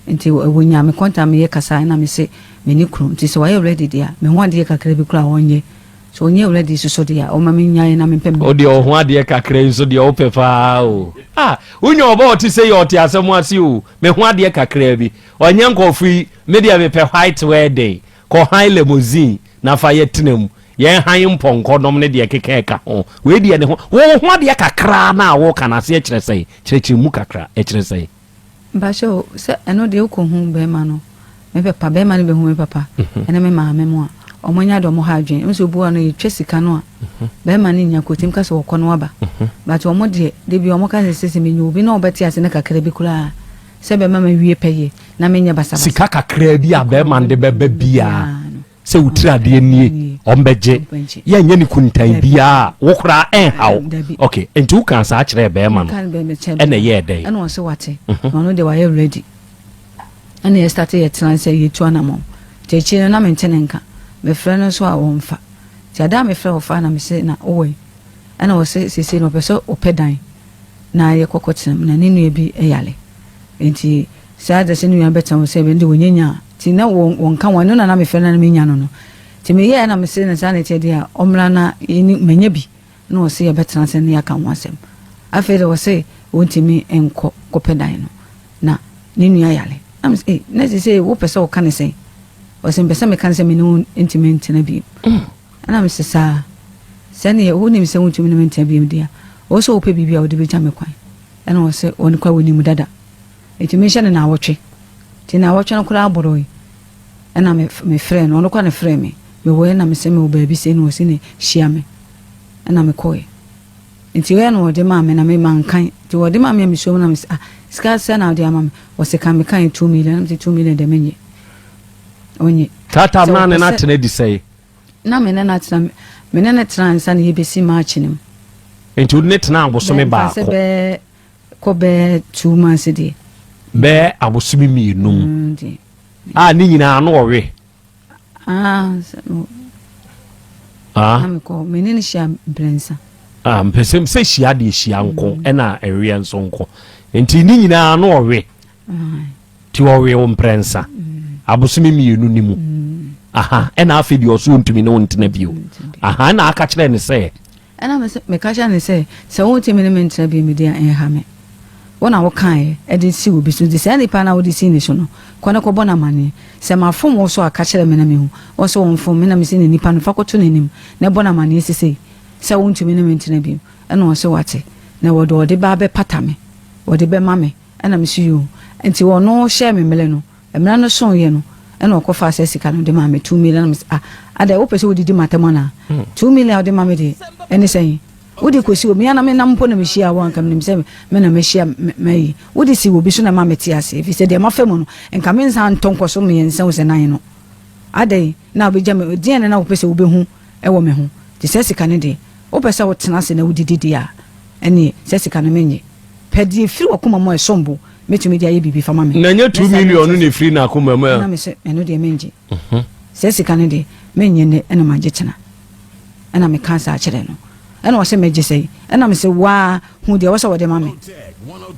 Nti wɔnya me kɔnta meyɛ kasa ɛna mese menni kunu. Nti sɛ wayɛ ready deɛ a, me ho adeɛ kakra bi koraa ɔnyɛ. Sɛ ɔnyɛ ready soso deɛ a, ɔma menyae na mempɛ me. Wo deɛ wo ho adeɛ kakra yi nso deɛ wopɛ paa o. Ah, wonya ɔba ɔte sɛ yi ɔte asɛm ase o. Me ho adeɛ kakra bi. Ɔnyɛ nkurɔfo yi, me deɛ mepɛ white wedding. Kɔ han limousine na fa yɛ tena mu. Yɛn han mpɔnkɔ nom ne deɛ ɛkeka ɛka ho. Wei deɛ ne ho, wo ho adeɛ kakra no a woka no aseɛ kyerɛ sɛn? Kyerɛkyerɛ mu kakra, ɛkyerɛ sɛn? Mpakyɛw o, sɛ ɛno deɛ wokɔ hu bɛɛma no, me papa, bɛɛma no bɛhu me papa ɛne me maame mo a, ɔmo nya de ɔmo ha adwene. Nso obi wɔ hɔ no yɛtwa sika no a, bɛɛma no nnya kɔ, ɔtumi ka sɛ ɔkɔ no waba. But ɔmo deɛ, da bi ɔmo ka sɛ sɛ menya obi na ɔbɛte ase no kakra bi koraa a, sɛ bɛma mawie pɛyɛ na menyɛ basabasa. Sika kakra bi a bɛɛma no de bɛba biara. Sɛ wo tiri adeɛ nie, ɔmbɛgye. Yɛnyɛ ne kuntan biara, wo koraa ɛnha wo. Ok, nti wo kaa saa kyerɛɛ bɛɛma no, ɛna ɛyɛɛ dɛn? Ɛna ɔse wate, na ɔno deɛ wayɛ ready. Ɛna yɛ starte yɛ tena sɛ yɛtu anamɔn. Nti akyire no na mente ne nka, mefrɛ no nso a ɔmfa. Nti ada a mefrɛ ɔfaa na mese na wowɔ he? Ɛna ɔse seesei no ɔpɛ sɛ ɔpɛ dan na yɛkɔ kɔtena mu, na ne nua bi yare. Nti saa da sɛ ne nua bɛtena hɔ sɛ ɛbɛn de wɔnyɛ nya a, nti na wɔn wɔnka wɔn ɛno na na mefrɛ no na menya no no. Nti meyɛɛ na mese no saa na ɛteɛ deɛ a ɔmmra na yɛni manya bi na ɔse yɛbɛtena ase na yɛaka ho asɛm. Afei de ɔse ɔntumi nkɔ kɔpɛ dan no na ne nua yare. Na mese ei na seesei wopɛ sɛ woka ne sɛn? Ɔse mepɛ sɛ meka ne sɛ me ne wo ntumi ntena bio. Ɛna mese saa sɛneɛ wonim sɛ wontumi ne me ntena bio deɛ a ɔwɔ sɛ wopɛ biribi a wode bɛgya me kwan. Ɛna ɔse ɔno koraa ɔnim dada nti menhyɛ no naawɔtwe nti naawɔtwe no koraa boroe ɛna me mefrɛɛ no ɔno koraa na frɛɛ me mewɔ ɛna mese mewɔ baabi sei na ɔse ne hyia me ɛna mekɔɛ nti ɛna ɔde maa me na me mankan nti ɔde maa me a mesuo mu na mese ah sika sɛ na ɔde ama me ɔse kan mekan 2 million na mese 2 million deɛ menyɛ ɔnyɛ Tata naa ne no atena di sɛe Na me ne no atena, me ne no tena ansa na yɛbɛsi March no mu. Nti wode ne tenaa abosome baako? Sɛ bɛɛ kɔ bɛɛ 2 months deɛ. Bɛɛ abosome mmienu mu. Deɛ. A ne nyinaa no ɔwe? Ah, sɛ no. Ah. Na mekɔ, me ne no hyia mprɛnsa. Ah, mpɛ sɛ sɛ hyia deɛ hyia nko, ɛna ɛweɛ nso nko. Nti ne nyinaa no ɔwe? Nti ɔwee wo mprɛnsa abosome mmienu ni mu. Aha, ɛna afei deɛ ɔso ɔntumi ne wo ntena bio. Aha, ɛna aka kyerɛ ne sɛ. Ɛna meka kyerɛ ne sɛ, sɛ wontumi ne me ntena bio me deɛ ɛnha me. Wo na wokaeɛ ɛde si obi so, nti saa nipa no a wode sii ne so no, kɔ ne kɔbɔ no amaneɛ. Sɛ mafom wo so a, ka kyerɛ me na mehu. Ɔse ɔmfom me, na mese ne nipa no, fa kɔto n'anim na bɔ no amaneɛ sesei sɛ wontumi ne me ntena bio. Ɛna ɔse wate, na wɔde ɔde ba abɛpata me, wɔde bɛma me. Ɛna me so yoo. Nti ɔno hyɛɛ me mmerɛ no, mmerɛ no soeɛ no, ɛna ɔkɔfaa saa sika no de maa me, 2 million, ɛna me se ah, adɛn wopɛ sɛ wodidi m'atɛm anaa? 2 million a wode ma me deɛ, ɛne sɛn? Wode kɔsi obi, me ara menam mpo na mehyiaa wo a, nka menim sɛ me na mɛhyia mayi. Wode si obi so na ɛma mete aseɛ, ɛfiri sɛ deɛ mafa mu no, nka mensan ntɔ nkɔ so mmiɛnsa o sɛ nan no. Adɛn na wobɛgya me, deɛn na na wopɛ sɛ wobɛhu wɔ me ho? Nti saa sika no deɛ, wopɛ sɛ wotena ase na wodidi deɛ a, ɛnneɛ saa sika no mennye. Pɛ deɛ ɛfiri w'akoma mu a ɛsom bo. mɛtumi de ayɛ biribi fa ma me. Na ɛnyɛ 2 million no na ɛfiri n'akoma mu a. Ɛna me sɛ ɛno deɛ mengye. Saa sika no deɛ menyɛ nnɛ ɛna magye kyena. Ɛna meka saa kyerɛ no. Ɛna ɔsɛ mɛgye sɛi. Ɛna me sɛ waa hu deɛ wɔsɛ wɔde ma me.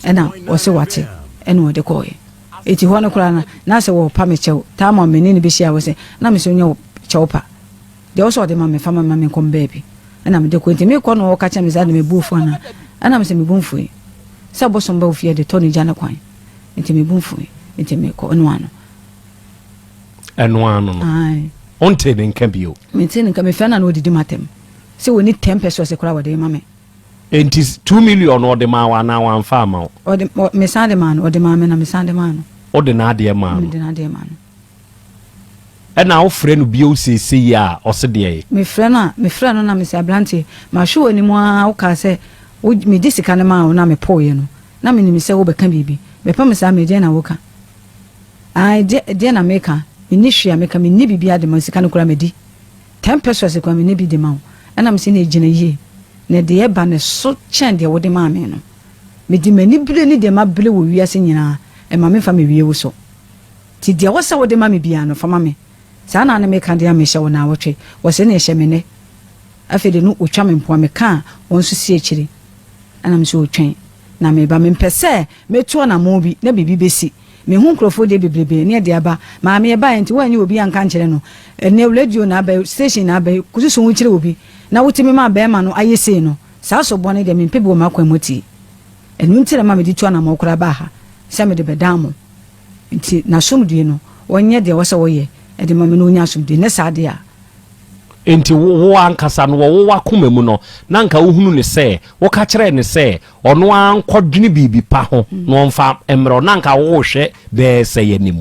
Ɛna ɔsɛ wate ɛna ɔde kɔɔɛ. Eti hɔ no koraa no na sɛ wɔpa me kyɛw taa ma me ne no bɛhyia wɔ sɛ na me sɛ onyɛ kyɛw pa. Deɛ ɔsɛ ɔde ma me fa ma me ma menkɔ me baabi. Ɛna mede kɔ nti mekɔ na ɔka kyerɛ me sɛ ade me bo afu anaa. Ɛna me sɛ me bo mfui. Sɛ bosom ba wo fie de tɔ no gya no kwan. Nti me bo mfui. Nti mekɔ ɛno ano. Ɛno ano no. Ae. Wonte ne nka bio. Mente ne nka mefrɛ no a na ɔdidi m'atɛm. Sɛ wɔni 10 pesos koraa wɔde ma me. Enti 2 million no ɔde maa wo anaa wamfa amma wo? Ɔde, mesan de maa no. Ɔde maa me na mesan de maa no. Wode n'adeɛ maa no? Mede n'adeɛ maa no. Ɛna wofrɛ no bio seesei a ɔse deɛn? Mefrɛ no a, mefrɛɛ no na mese, Aberanteɛ, mahwɛ w'anim ara wokaa sɛ wo, mede sika no maa wo na mepooeɛ no, na menim sɛ wobɛka biribi. Bɛpam saa me, deɛn na woka? Ae, deɛ, deɛn na meka? Menni hwee a meka, menni biribiara de ma wo, sika no koraa madi. 10 pesewas koraa menni bi de ma wo. Ɛna mese, Ɛnneɛ gyina yie, na deɛ ɛba no ɛso kyɛn deɛ wode maa me no. Mede m'anibere ne deɛ mabrɛ wɔ wiase nyinaa, mma memfa mewie wo so. Nti deɛ ɛwɔ sɛ wode ma me biara no, fa ma me. Saa na na meka de a mehyɛ wo naawɔtwe. Wɔse ɛneɛ hyɛ me nnɛ. Afei de no wɔtwa me mpoa, meka a wɔn nso si akyire. Ɛna me nso retwɛn na meba. Mempɛ sɛ mɛtu anammɔn bi na biribi bɛsi. Mehu nkurɔfoɔ deɛ bebrebe ne ɛde aba. Maame ɛbaeɛ nti woanyi obi anka ankyerɛ no. Ɛnnɛ radio na aba yi, station na aba yi, susu ho kyerɛ obi na wotumi maa barima no ayɛ sei no. Saa so bɔne deɛ mempɛ bi wɔ m'akwan mu atie. Ɛno nti na ɛma mede tu anammɔn koraa baa ha sɛ mede bɛdan mo. Nti n'asomdwoe no, ɔnyɛ deɛ ɛwɔ sɛ ɔyɛ de ma me na ɔnya asomdwoe, nyɛ saa deɛ a. Enti wo, wo ankasa no, wɔ wo w'akoma mu no, na anka wohunu no sɛ, woka kyerɛɛ no sɛ ɔno ara nkɔdwene biribi pa ho na ɔmfa mmrɛ wo, na anka worehwɛ bɛyɛ sɛn anim?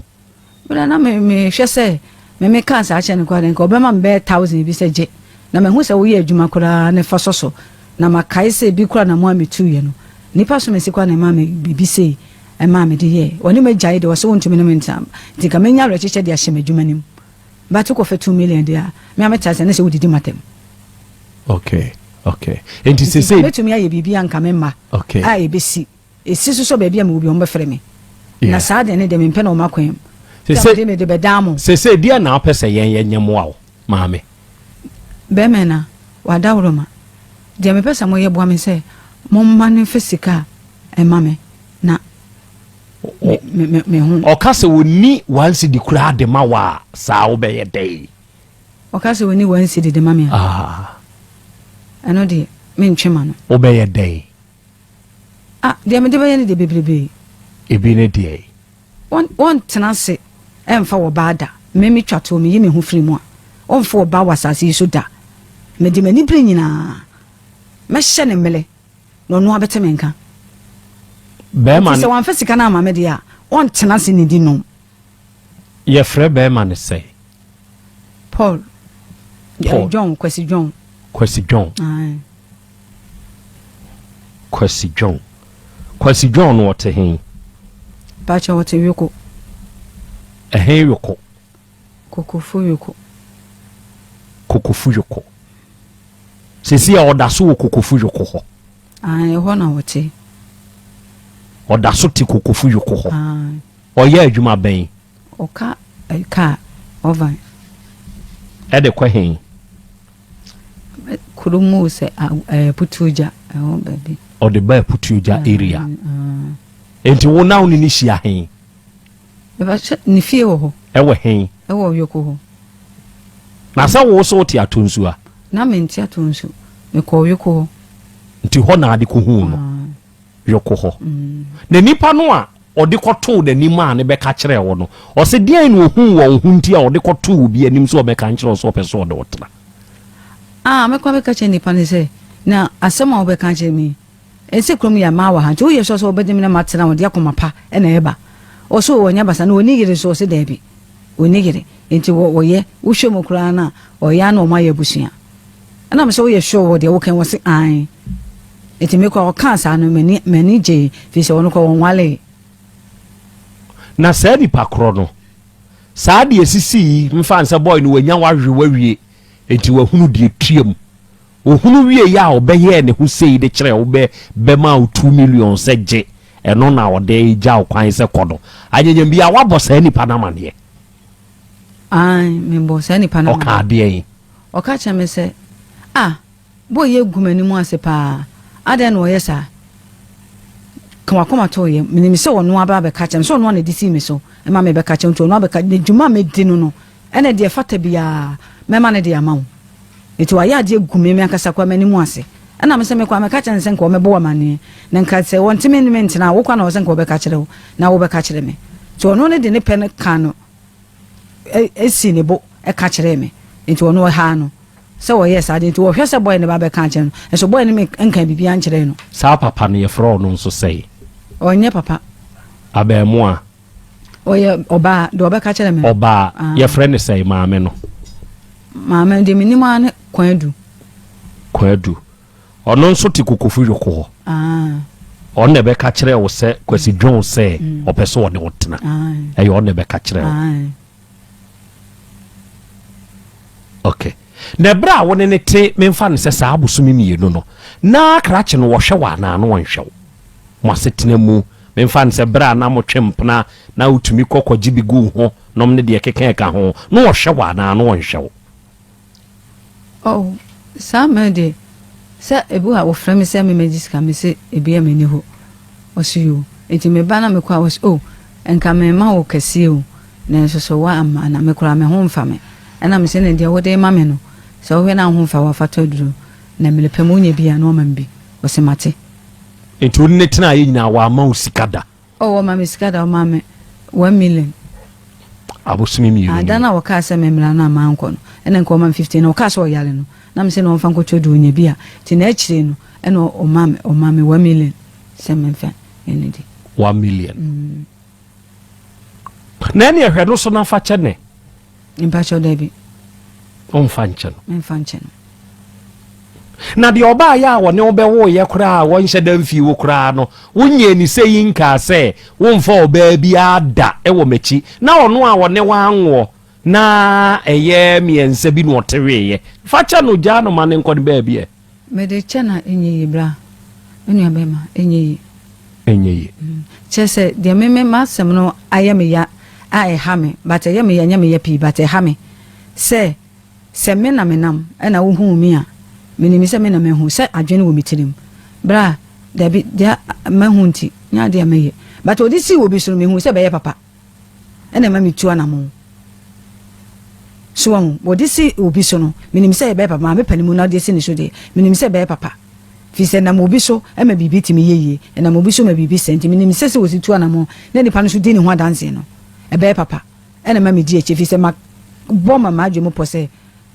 Me deɛ na me, mehwɛ sɛ me mekaa saa kyerɛ no koraa deɛ, nka ɔbɛma me bɛyɛ thousand bi sɛ gye, na mahu sɛ woyɛ adwuma koraa na fa sɔ so, na makae sɛ ebi koraa na mo a metuiɛ no, nnipa som asi koraa na ɛmaa me biribi sei. Ɛmaa mede yɛɛ. Ɔne me gyae deɛ ɔse wontumi ne me ntena nti nka mɛnya awerɛkyekyɛ de ahyɛ m'adwuma no mu but wokɔfa 2 million deɛ a me a mɛte aseɛ ne sɛ wodidi m'atɛm. Okay. Nti Nti sesei. nka mɛtumi ayɛ biribi a nka me mma a ɛbɛsi ɛsi so sɛ baabi a mewɔ bi wɔbɛfrɛ me na saa deɛ ne deɛ mempɛ na wɔ m'akwan mu nti a Sesei mede mede bɛdan mo. Sesei deɛ na wopɛ sɛ yɛn yɛnyɛ mmoa wo maame? Bɛrima na wadaworoma deɛ mepɛ sɛ moyɛ boa me sɛ momma no mfa sika a ɛma me na me me me me ho. Ɔka sɛ ɔnni 1 cedi koraa de ma wo a, saa wobɛyɛ dɛn? Ɔka sɛ ɔnni 1 cedi de ma me a, Ah. ɛno deɛ mentwe ma no. Wobɛyɛ dɛn? Ah, deɛ mede bɛyɛ no deɛ bebrebe. Ebi ne deɛn? Wɔn wɔntena ase ɛmfa ɔbaa da. Me metwa toɔ, meyi me ho firi mu a, ɔmfa ɔbaa wɔ asase yi so da. Mede m'ani bere nyinaa mɛhyɛ no mmele. Na ɔno ara bɛte me nka. Bɛrima Nti sɛ wamfa sika no amma me deɛ a, ɔntena ase nnidi nnom. Yɛfrɛ bɛrima no sɛn? Paul. Paul. John, Kwasi John. Kwasi John. Aye. Kwasi John. Kwasi John no ɔte he? Pakyɛ ɔte Yoko. Ɛhe Yoko? Kokofu Yoko. Kokofu Yoko. Seesei a ɔda so wɔ Kokofu Yoko hɔ. Aane, ɛhɔ na ɔte. Ɔda so te Kokofu Yoko hɔ. Aane. Ɔyɛ adwuma bɛn? Ɔka kaa, oven. Ɛde kɔ he? Kuro mu sɛ Aputuogya, ɛhɔ baabi. Ɔde ba Aputuogya area. Enti wo na wo ne no hyia he? Mepakyɛ, ne fie wɔ hɔ. Ɛwɔ he? Ɛwɔ Yoko hɔ. Na sɛ wo so wote Atonsu a? Na mente Atonsu. Mekɔɔ Yoko hɔ. Nti hɔ na ade kɔhuu no? Yoko hɔ. Na nipa no a ɔde kɔtoo n'anim a ne bɛka kyerɛɛ wo no, ɔse deɛn na ɔhuu wɔ wo ho nti a ɔde kɔtoo obi anim sɛ ɔbɛka nkyerɛ wo sɛ ɔpɛ sɛ ɔde wo tena? Ah, mɛkɔ abɛka kyerɛ nipa no sɛ, na asɛm a wobɛka akyerɛ me yi, Ɛnsɛ kurom yɛ mmaa wɔ ha nti woyɛ sure sɛ wobɛgye me na matena hɔ de akoma pa na ɛba? Ɔse oo ɔnyɛ basa na ɔnni yere nso? Ɔse daabi ɔnni yere nti wɔ wɔyɛ wohwɛ mu koraa no a ɔyɛ a na wɔn ayɛ abusua ɛna mesɛ woyɛ sure wɔ deɛ woka yi? Ɔse aane nti me koraa ɔkaa saa no m'ani m'ani gyee firi sɛ ɔno koraa ɔnwalee. Na saa nipa korɔ no saa deɛ ɛsisii yi mfa nsɛ boy no wanya wawe wawie nti wahunu deɛ ɛtua mu. Ohunu wieeɛ a ɔbɛyɛɛ ne ho sei de kyerɛɛ wo bɛ bɛmaa wo 2 million sɛ gye. ɛno na ɔde gya wo kwan sɛ kɔ no. Anyanyam biara woabɔ saa nipa no amaneɛ? Ae, mebɔ saa nipa no amaneɛ. Ɔkaa deɛn? Ɔka kyerɛɛ me sɛ, Ah, boy yi agu m'anim ase paa, adɛn na ɔyɛ saa? Ka w'akoma to wo yam. Menim sɛ ɔno ara bɛba abɛka akyerɛ me, sɛ ɔno ara na ɛde sii me so ma mebɛka kyerɛ wo nti, ɔno ara bɛka, na dwuma a medi no no, ɛna deɛ ɛfata biara mɛma no de ama wo. Enti wayɛ adeɛ agu me, me ankasa koraa m'anim ase. Ɛna me sɛ mekɔ a mɛka kyerɛ no sɛ nka ɔmmɛbɔ wo amaneɛ, na nka sɛ ɔntumi ne me ntena a, wo koraa na ɔwɔ sɛ nka ɔbɛka kyerɛ wo, na wobɛka kyerɛ me. Nti ɔno no de ne pɛ no kaa no, sii ne bo ka kyerɛɛ me. Nti ɔno ɔhaa no sɛ ɔyɛɛ saa adeɛ. Nti ɔhwɛ sɛ bɔe no ba bɛka akyerɛ no, nso bɔe no nkaa biribiara nkyerɛɛ no. Saa papa no yɛfrɛ ɔno nso sɛn? Ɔnyɛ papa. Abɛɛmoa. Ɔyɛ ɔbaa, deɛ ɔbɛka kyerɛ me no. Ɔbaa, yɛfrɛ no sɛn, maame no? Maame no, deɛ menim ara ne Kwadu. Kwadu. Ɔno nso te Kokofu Yoko hɔ. Ɔno na ɛbɛka kyerɛɛ wo sɛ Kwasi dwen wo sɛ ɔpɛ sɛ ɔne wo tena. Ɛyɛ ɔno na ɛbɛka kyerɛɛ wo. Ok. Na ɛberɛ a wo ne no te, memfa no sɛ saa abosome mmienu no, na krakye no wɔhwɛ wo anaa na wɔnhwɛ wo? Mo asetena mu, memfa no sɛ berɛ a na motwe mpena na wotumi kɔ kɔgye bi gu wo ho nom ne deɛ ɛkeka ɛka ho, na wɔhwɛ wo anaa na wɔnhwɛ wo? Oh, saa mmerɛ deɛ, sɛ ebi wɔ a wɔfrɛ me sɛ memmɛgye sika, mese ebia menni hɔ. Ɔse yoo. Nti meba na mekɔ a ɔse oh, nka merema wo kɛseɛ o, nanso so woamma na me koraa me ho mfa me. Ɛna mese ne deɛ wode rema me no, sɛ wohwɛ na wo ho mfa wo a fa tɔ aduro, na mmerɛ pa mu wonya bi a na woama me bi. Ɔse mate. Nti wo ne no tenaeɛ nyinaa wamma wo sika da? Oh wɔma me sika da wɔma me 1 million. Abosome mmienu. Ah, da no a wɔkaa sɛ memmra no a mankɔ no, ɛna nka ɔma me 15 na ɔkaa sɛ ɔyare no, na mesɛ na ɔmfa nkɔtɔ aduro nya bi a, nti na akyire no ɛna ɔma me ɔma me 1 million sɛ memfa ɛnidi. 1 million. Na ɛne ɛhwɛ no so na fa kyɛ ne. Mpakyɛw dabi. Ɔmfa nkyɛ no. Memfa nkyɛ no. Na deɛ ɔbaayɛ a wɔne wo bɛwoeɛ koraa a wɔnhyɛ da mfii wo koraa no, wonyɛɛ ne sɛ yi nkaa sɛ womfa ɔbaa biara da wɔ m'akyi, na ɔno a ɔne wo anwoɔ na ɛyɛ mmiɛnsa bi na ɔte weeɛ. Fa kyɛ no, gyaa no ma no nkɔ ne baabi ɛ. Mede kyɛ no a ɛnyɛ yie bra. Me nua bɛrima, ɛnyɛ yie. Ɛnyɛ yie. Kyerɛ sɛ deɛ me me m'asɛm no ayɛ me ya a ɛha me but ɛyɛ me ya ɛnyɛ me ya pii but ɛha me sɛ Sɛ me na menam na wohuu me a, menim sɛ me na mahu, sɛ adwene wɔ me tirim. Bra, dabi, deɛ mahu nti, nyɛ adeɛ a mɛyɛ. But ɔde sii obi so no, mehuu sɛ ɛbɛyɛ papa. Ɛna ɛma metu anamɔn. So wahu? Wɔde si obi so no, menim sɛ ɛbɛyɛ papa. Maame panin mu na ɔde asi ne so deɛ, menim sɛ ɛbɛyɛ papa. Firi sɛ ɛnam obi so ma biribi tumi yɛ yie, ɛnam obi so ma biribi sɛe. Nti menim sɛ sɛ wɔsi tu anamɔn na nipa no nso di ne ho adanseɛ no, ɛbɛyɛ papa. Ɛna ɛma medi akyi ɛfiri sɛ mabɔ ma m'adwene mu pɔ sɛ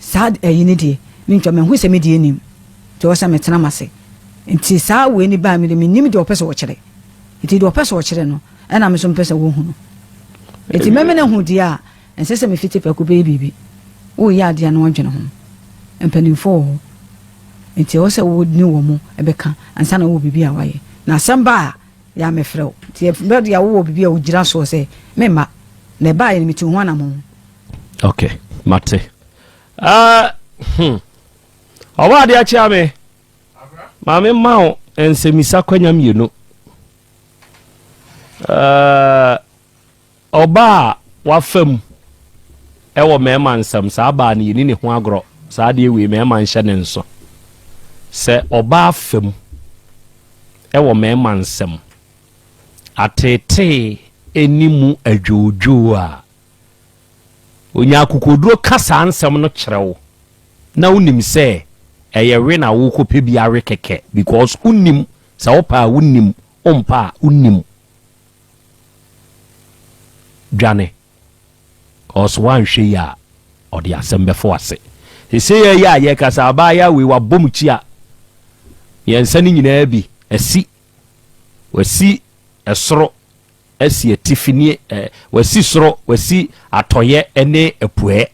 saa ayi no deɛ mentwa, mahu sɛ me deɛ nnim nti ɛwɔ sɛ metena m'ase. Nti saa wei no baa mu deɛ mennim deɛ ɔpɛ sɛ ɔkyerɛ. Nti deɛ ɔpɛ sɛ ɔkyerɛ no ɛna me nso mepɛ sɛ wɔhu no. Nti mɛmene ho deɛ a ɛnsɛ sɛ mefiti prɛko bɛyɛ biribi. Woreyɛ adeɛ a na woadwene ho. Mpanimfoɔ wɔ hɔ nti ɛwɔ sɛ wo ne wɔn bɛka ansa na wowɔ biribi a woayɛ. Na asɛm ba a Yɛ a mefrɛ wo. Nti ɛbɛ deɛ wowɔ biribi a wogyina soɔ sɛ memma. Na ɛbaeɛ no metuu ho anamɔn. Ok, mate. Uh. Ɔbɔ adeɛ akyea me. Maame ma wo nsɛmisa kwanya mmienu. Ɔbaa a wafa mu wɔ mmarima nsam, saa baa no yɛnni ne ho agorɔ, saa adeɛ wei mmarima nhyɛ ne nso. Sɛ ɔbaa fa mu wɔ mmarima nsam, ateetee ne mu adwoodwoo a, ɔnya akokoɔduro ka saa nsɛm no kyerɛ wo na wonim sɛ ɛyɛ we na worekɔpɛ bi awe kɛkɛ because wonim, sɛ wopɛ a wonim, wompɛ a wonim. Dwane cause woanhwɛ yie a ɔde asɛm bɛfa w'ase. Sesei yi a yɛkasa abaayewa wei wabɔ mu kyia mmiɛnsa no nyinaa bi asi wasi ɛsoro asi atifi ne wasi soro wasi atɔyɛ ne apuɛ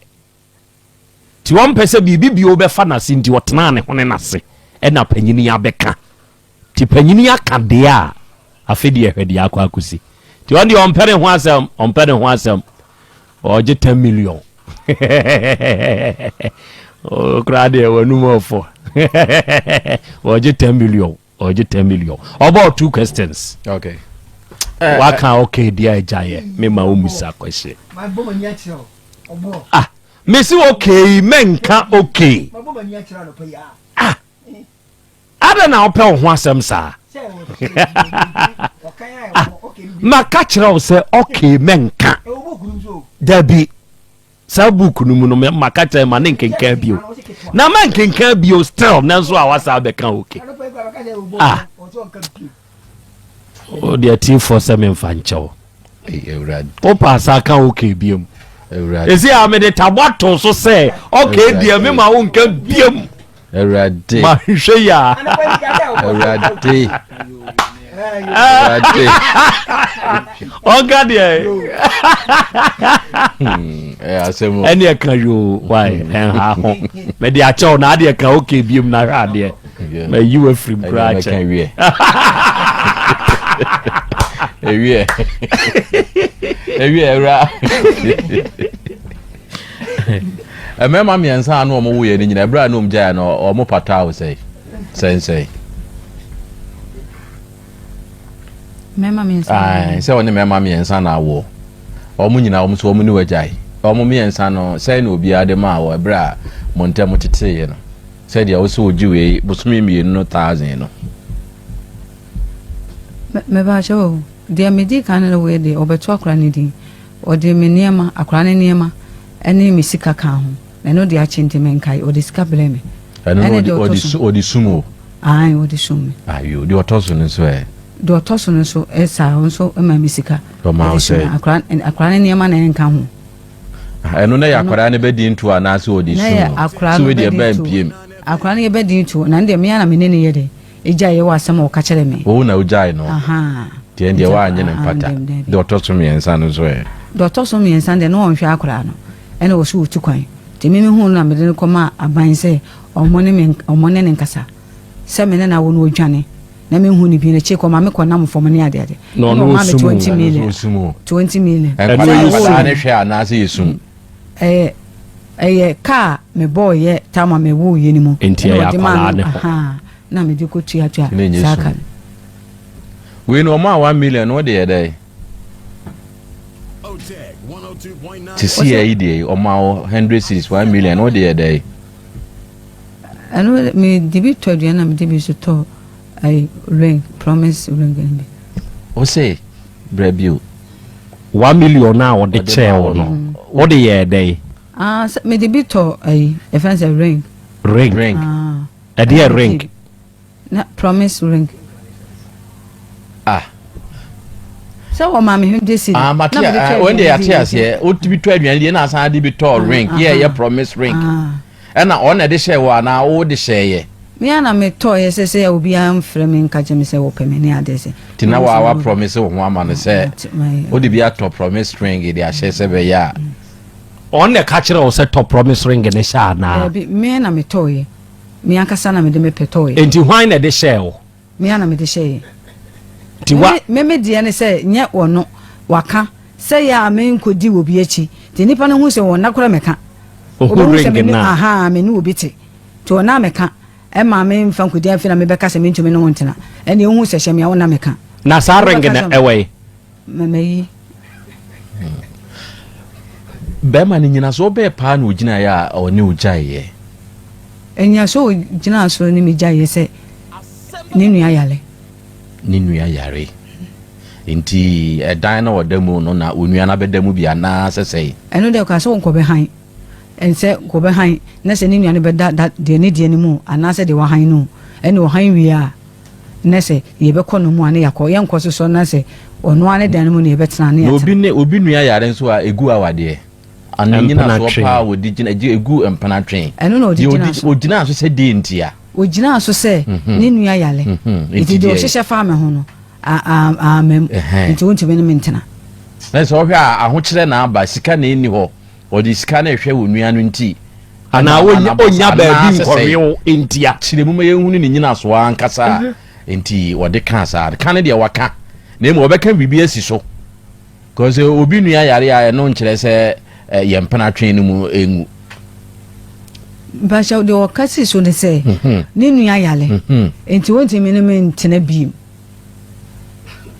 nti wɔmpɛ sɛ biribi bio bɛfa n'ase nti ɔtenaa ne ho ne n'ase ɛna panyini abɛka Nti panyini aka deɛ a, afe deɛ hwɛ deɛ akɔ akɔsi. Nti ɔno deɛ ɔmpɛ ne ho asɛm, ɔmpɛ ne ho asɛm. Ɔgye 10 million. Okura deɛ w'anum ɔfɔ. Ɔgye 10 million, ɔgye 10 million. Ɔbɔɔ two questions. Okay. Waka okay deɛ agyaeɛ mema wo musa kwɛhyɛ. Ah, mesi okay mɛnka okay. Ah, adɛn na wopɛ wo ho asɛm saa? Ah, maka kyerɛ wo sɛ okay mɛnka. Dabi. Saa book no mu no maka kyerɛ ma ne nkenkan bio na ma nkenkan bio still nanso a wasa abɛka oke ah o deɛ tiefoɔ sɛ memfa nkyɛw wopɛ asa ka oke biom ɛsi a mede tabɔ to so sɛ ɔke deɛ mema wo nka biom Awurade. Mahwehwɛ yi a. Awurade. Awurade. Ɔnka deɛ. Hmm, ɛyɛ asɛm o. Ɛne ɛka yoo why ɛnha ho. Mɛde akyɛw na adeɛ ka okay biem na hwɛ adeɛ. Mayi wo afirim koraa kyɛ. Ɛne mɛka wiɛ. Ewiɛ. Ewiɛ awura. Mmarima mmiɛnsa a na wɔn woyɛ no nyinaa ɛberɛ a na wɔn gyaeɛ no wɔn pataa wo sɛe sɛnsɛe. Mmarima mmiɛnsa. Sɛ wɔne mmarima mmiɛnsa na awoɔ wɔn nyinaa wɔn nso wɔn ne wagyae wɔn mmiɛnsa no sɛe na obiara de maa wɔ ɛberɛ a mo ntam teteeɛ no sɛdeɛ wo sɛ ogye wei bosome mmienu no thousand no. Mebaakyɛ o deɛ medi kan no wei deɛ ɔbɛto akora ne din. Ɔde me nneɛma, akwadaa no nneɛma ne me sika kaa ho. Na ɛno deɛ akye nti menkae. Ɔde sika brɛɛ me. Ɛno no Ɛne ɔde deɛ ɔtɔ ɔde so su no. ɔde sum o. Ae, ɔde sum me. Ayo, deɛ ɔtɔ so no nso ɛ? Deɛ ɔtɔ so no nso ɛ saa, ɔno nso maa me sika. Ɔmaa wo Ɛde sum me. sɛn? Akwadaa akwadaa no nneɛma na ɛnka ho. Ah, ɛno na yɛ Ɛno akwadaa no bɛdi nto anaasɛ ɔde na sum yɛ no? akwadaa Sɛ no wei deɛ bɛdi ɛbaa nto. mpiem. Akwadaa no yɛbɛdi nto, na ɛno deɛ me ara na me ne no yɛ dɛ. Egyae yɛ wɔ asɛm a ɔka kyerɛ me. Wo na wogyae no? Ahaa. Nti ɛndeɛ woannye no mpata. Deɛ ɔtɔ so mmiɛnsa no nso ɛ? Deɛ ɔtɔ so mmiɛnsa no deɛ na ɔnhwɛ akwadaa no, ɛna ɔse ɔtu kwan. Nti me mehuu no na mede no kɔmaa aban sɛ ɔmo ne me ɔmo ne no nkasa sɛ me ne no awo no ɔdwane na menhu no bio. N'akyiri kɔ ɔma me kɔ nam fam ne adeade. Na Ɛna ɔno ɔmaa me ɔsum o. 20 Ɛno nso million. ɔsum o. 20 million. Ɛno Nkwadaa yɛ nkwadaa sum. no hwɛ anaasɛ yɛ sum? Ɛyɛ ɛyɛ kaa mebɔɔyɛ tam a mewooyɛ no mu. Nti Ɛna ɛyɛ ɔde maa akwadaa no ne hɔ. ahaa na mede kɔtuatua Na ɛnyɛ saa sum. ka no. Wei no ɔmaa one million no wode yɛ dɛn? Te si yɛ yi deɛ ɔmaa wo hundred series one million no wode yɛ dɛn? Ɛno mede bi tɔ aduane na mede bi nso tɔ ayi ring promise ring no bi. Wo se brɛ bio. 1 million a ɔde Ɔde kyɛɛ maa wo wo no no. wode yɛɛ dɛn? Ah, sɛ mede bi tɔ ayi yɛfrɛ no sɛ ring. Ring. Ring. Ah, Ɛdeɛ ɛna ring? mede na promise ring. Ah. Sɛ wɔmaa me hundred cedi Ah, mate na mede tɔ ah, wɔn deɛ aduane yɛate di aseɛ wotumi tɔ aduane deɛ na asan de bi tɔ ring yɛ yɛ promise ring Ah. ɛna ɔno na ɛde hyɛɛ wɔ anaa wo de hyɛɛ yɛ Me ara na metɔeɛ sɛ sɛ obiara mfrɛ me nka kyerɛ me sɛ wɔpɛ me ne adeɛ sɛ. Nti na waa wa promise wo ho ama no sɛ wode bi atɔ promise ring de ahyɛ sɛ bɛyɛ a. Ɔno na ɛka kyerɛ wo sɛ tɔ promise ring no hyɛ anaa? Daabi, me na metɔeɛ. Me ankasa na mede me pɛ tɔeɛ. Nti hwan na ɛde hyɛɛ wo? Me ara na mede hyɛeɛ. Nti wa. Me me deɛ ne sɛ nyɛ ɔno, waka sɛ yɛ a menkɔdi obi akyi. Nti nnipa no hu sɛ wɔn nna koraa mɛka. Ohu Wɔbɛhu sɛ ring me no a. ahaa me ne obi te. Nti wɔn a mɛka. Ɛma me nfa nkodi afei na me bɛka sɛ mentumi ne wo ntena. Ɛnneɛ wohu sɛ hyɛ me a wo na meka. Na saa ring no ɛwɔ he? Mayi. Bɛrima no nyinasoɔ bɛɛ paa na ɔgyinaeɛ a ɔne wo gyaeɛ? Nnyinasoɔ a ɔgyinaa so ne me gyaeɛ sɛ ne nua yare. Ne nua yare. Nti ɛdan na ɔda mu no na onua no abɛda mu bi anaa sɛ sɛn? Ɛno deɛ ɔkaa sɛ ɔnkɔbɛhan. Ɛnsɛ wɔbɛhan na sɛ ne nua no bɛda da deɛ ne deɛ no mu o, anaasɛ deɛ wahan no o, ɛnna ɔhan wie a, na sɛ yɛbɛkɔ no mu a, na yɛakɔ. Yɛnkɔ so sɔ na sɛ ɔno ara ne dan no mu na yɛbɛtena a, na Na obi yɛatena. ne obi nua yare nso a, egu awadeɛ. Ano nnyinasoɔ Mpenatwe. paa a wɔde gyina, gye, egu mpenatwe. Ɛno na ɔde Deɛ gyinaa ɔdi, so. ɔgyinaa so sɛ deɛ ntia? Ɔgyinaa so sɛ ne nua yare, Nti nti deɛ deɛ. ɔhyehyɛ faa me ho no, a, a, amma mu, Ɛhɛn. nti wontumi ne me ntena. Na sɛ ɔhwɛ a, ahokyerɛ na aba, sika na ɛnni hɔ. Ɔde sika no rehwɛ onua no nti. Anaa Ɛna ama ɔnnya no baabi anaasɛ sɛn? nkɔwe wo ntia. Kyerɛ mu ma yɛnhunu ne nnyinasoɔ ankasa a nti ɔde kaa saa no. Ka no deɛ waka, na mmom ɔbɛka biribi asi so. Because obi nua yare a ɛno nkyerɛ sɛ yɛn mpena twe no mu ngu. Mpakyɛw, deɛ ɔka sii so ne sɛ ne nua yare nti ɔntumi ne me ntena bio.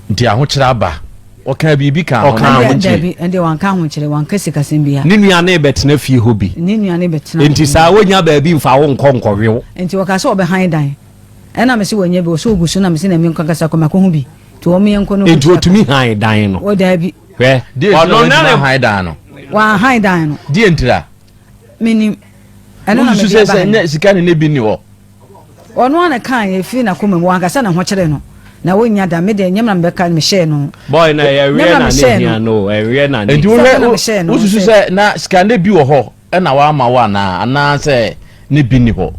Nti ahokyerɛ aba. Ɔkaa biribi kaa ho Ɔkaa na ho. ahokyere. Dabi, ɛnde wanka ahokyere, wanka sikasɛm biara. Ne nua no rebɛtena fie hɔ bi. Ne nua no rebɛtena. Enti saa wonya baabi mfa wo nkɔ nkɔwe wo. Enti ɔkaa sɛ ɔbɛhan dan. Ɛna mese wanya bi, ɔse ɔgu so na mese na menkɔ ankasa kɔ makɔhu bi. Nti wɔn yɛnkɔ no. Enti ɔtumi han dan no? Wɔ daabi. Hwɛ, Deɛ nti na ɔno wantumi na ne. ahan dan no? Wanhan dan no. Deɛ ntira? Menim. Ɛno na Wosusu mede sɛ aba sɛ ha yi. nyɛ sika ne ne bi nni hɔ? Ɔno ara na ɛkaeɛ ɛfiri n'akoma mu, wankasa ne ho kyeree no, na ɔnnya da, me deɛ nyɛ me na mebɛka, mehyɛɛ no. Boy na ɛyɛ Nyɛ me weɛ na na ne mehyɛɛ hia no. no o, ɛweɛ na ne Enti hia. Sɛ wohwɛ me na mehyɛɛ no wosusu sɛ. sɛ na sika ne bi wɔ hɔ na wama wo anaa anaasɛ ne bi nni hɔ?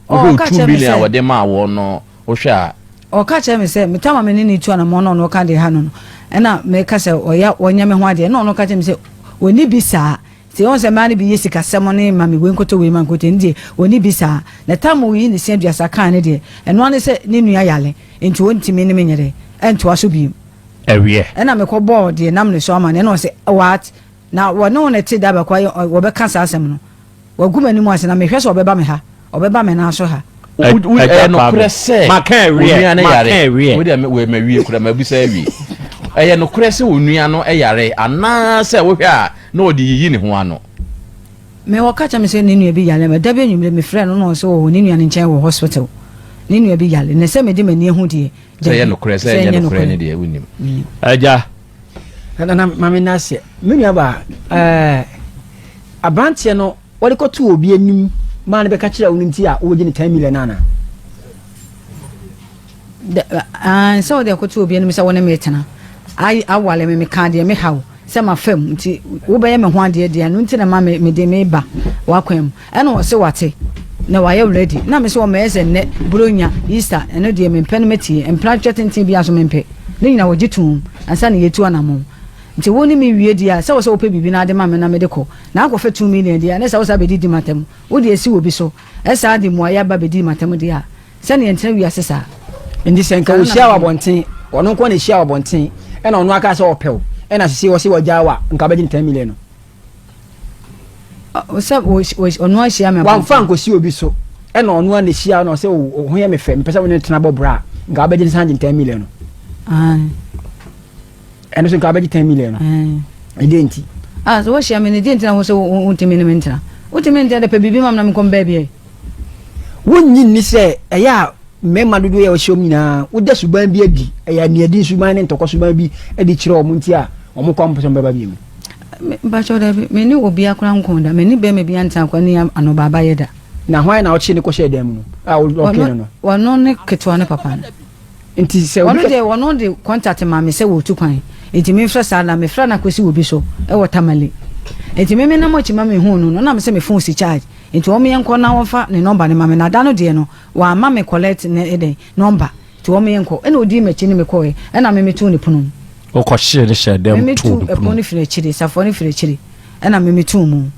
Wohwɛ Ɔka o two kyerɛɛ me million a sɛ. wɔde maa woɔ no wohwɛ a. Ɔka kyerɛɛ me sɛ, me tam a me ne no retu anamɔn na ɔno ɔka deɛ ɛha no no, ɛna meka sɛ ɔya ɔnyɛ me ho adeɛ, ɛna ɔno ka kyerɛɛ me sɛ ɔnni bi saa. Nti wohu sɛ mmaa no bi yɛ sikasɛm ne ma me wei nkɔtɔ wei ma nkɔtɔ ɛno deɛ ɔnni bi saa. Na tam a ɔyi ne se aduasa kaa no deɛ, ɛno ara ne sɛ ne nua yare nti ɔntumi ne me nyɛ dɛ ɛntoa so bio. Ɛweɛ. Ɛna mekɔbɔɔ deɛ nam ne so ama no ɛna ɔse what? Na wɔne wo na ɛte da bɛkɔ ayɛ wɔbɛka saa asɛm no. Wagu m'anim ase na mehwɛ sɛ ɔbɛba me ha, ɔbɛba me nan so ha. Ɛyɛ nokorɛ sɛ onua no yare? Wei deɛ wei mawie koraa mabisa awie. Ɛyɛ nokorɛ sɛ onua no yare anaasɛ wohwɛ a na ɔde yiyi ne ho ano? Me ɔka kyerɛ me sɛ ne nua bi yare ma da bi anwummere me frɛ no na ɔsɛ ɔwɔ ne nua no nkyɛn wɔ hospital ne nua bi yare na sɛ mede m'ani ahu deɛ sɛ ɛyɛ nokorɛ sɛ ɛnyɛ nokorɛ ne deɛ wonim. Agya. Nana maame na aseɛ me nua ba ɛɛ aberanteɛ no wɔde kɔto obi anim maa no bɛka kyerɛ wo no nti a wogye ne 10 million ana. Sɛ wode akɔto obi anim sɛ wo ne me tena awale me meka deɛ meha wo sɛ mafa mu nti wobɛyɛ me ho adeɛ deɛ ɛno nti na ma mede me ba w'akwan mu ɛna ɔse wate na wayɛ ready na me sɛ ɔmɛyɛ sɛ nnɛ buronya Easter ɛno deɛ mempɛ no mɛtie mpena twɛ tenten biara so mempɛ ne nyina wɔgye tom ansa na yɛtu anamɔn nti wo ne me wie deɛ a sɛ wɔ sɛ wopɛ biribi na ade ma me na mede kɔ na akɔfa 2 million deɛ a ne sɛ wo saa bɛdidi matam wode asi wɔ bi so ɛsaa de mmuaeɛ aba bɛdi matam deɛ a Sɛnea yɛntena wiase saa. Nti sɛ nka wohyia wɔ abɔnten, ɔno nko na ehyia wɔ abɔnten, ɛna ɔno aka sɛ ɔpɛ wo, ɛna sisi ɔse wagyaa wo a, nka wobɛgye no 10 million no? Sɛ ɔno ahyia me abɔnten. Wamfa ankosi obi so, ɛna ɔno ara na ehyia wo na ɔse wo ho yɛ me fɛ, mepɛ sɛ wo ne no tena bɔ bra a, nka wobɛgye no san agye no 10 million no? Aane. Ɛno so nka wobɛgye 10 million no? Ɛdeɛ nti? Ah, sɛ wohyia me no, deɛ nti na wo sɛ wontumi ne me ntena? Wontumi ntena de pɛ biribi ma me na menkɔ me baabi ɛ. Wonnye nni sɛ ɛyɛ a mmarima dodoɔ yi a wɔahyia wɔn nyinaa, woda suban bi adi, ɛyɛ aniɛden suban ne ntɔkwa suban bi adi kyerɛ wɔn nti a wɔkɔ a wɔmpɛ sɛ wɔbɛba bio no? Mpakyɛw dabi, me ne obia koraa nkoo da, me ne bɛrima bi antena koraa ne anɔbaaba yɛ da. Na hwan na ɔkyee no kɔhyɛɛ dan mu no a ɔpee no no? Ɔno ne ketewa no papa no. Nti sɛ obi Ɔno deɛ ɔno de contact maa me sɛ wɔretu kwan nti memfrɛ saa na mefrɛ no akɔsi obi so wɔ Tamale nti me menam akyi ma mehuu no no na mesɛ me phone si charge nti wɔn yɛnkɔ na wɔmfa ne number no ma me na da no deɛ no wamma me collect ne dɛn number nti wɔn yɛnkɔ ɛna ɔdii m'akyi ne me kɔɛ ɛna me metuu ne pono mu. Wokɔ hyee no hyɛɛ dɛm Me too metu ne pono ɛpono mu. no firi akyire safoa no firi akyire ɛna me metuu mu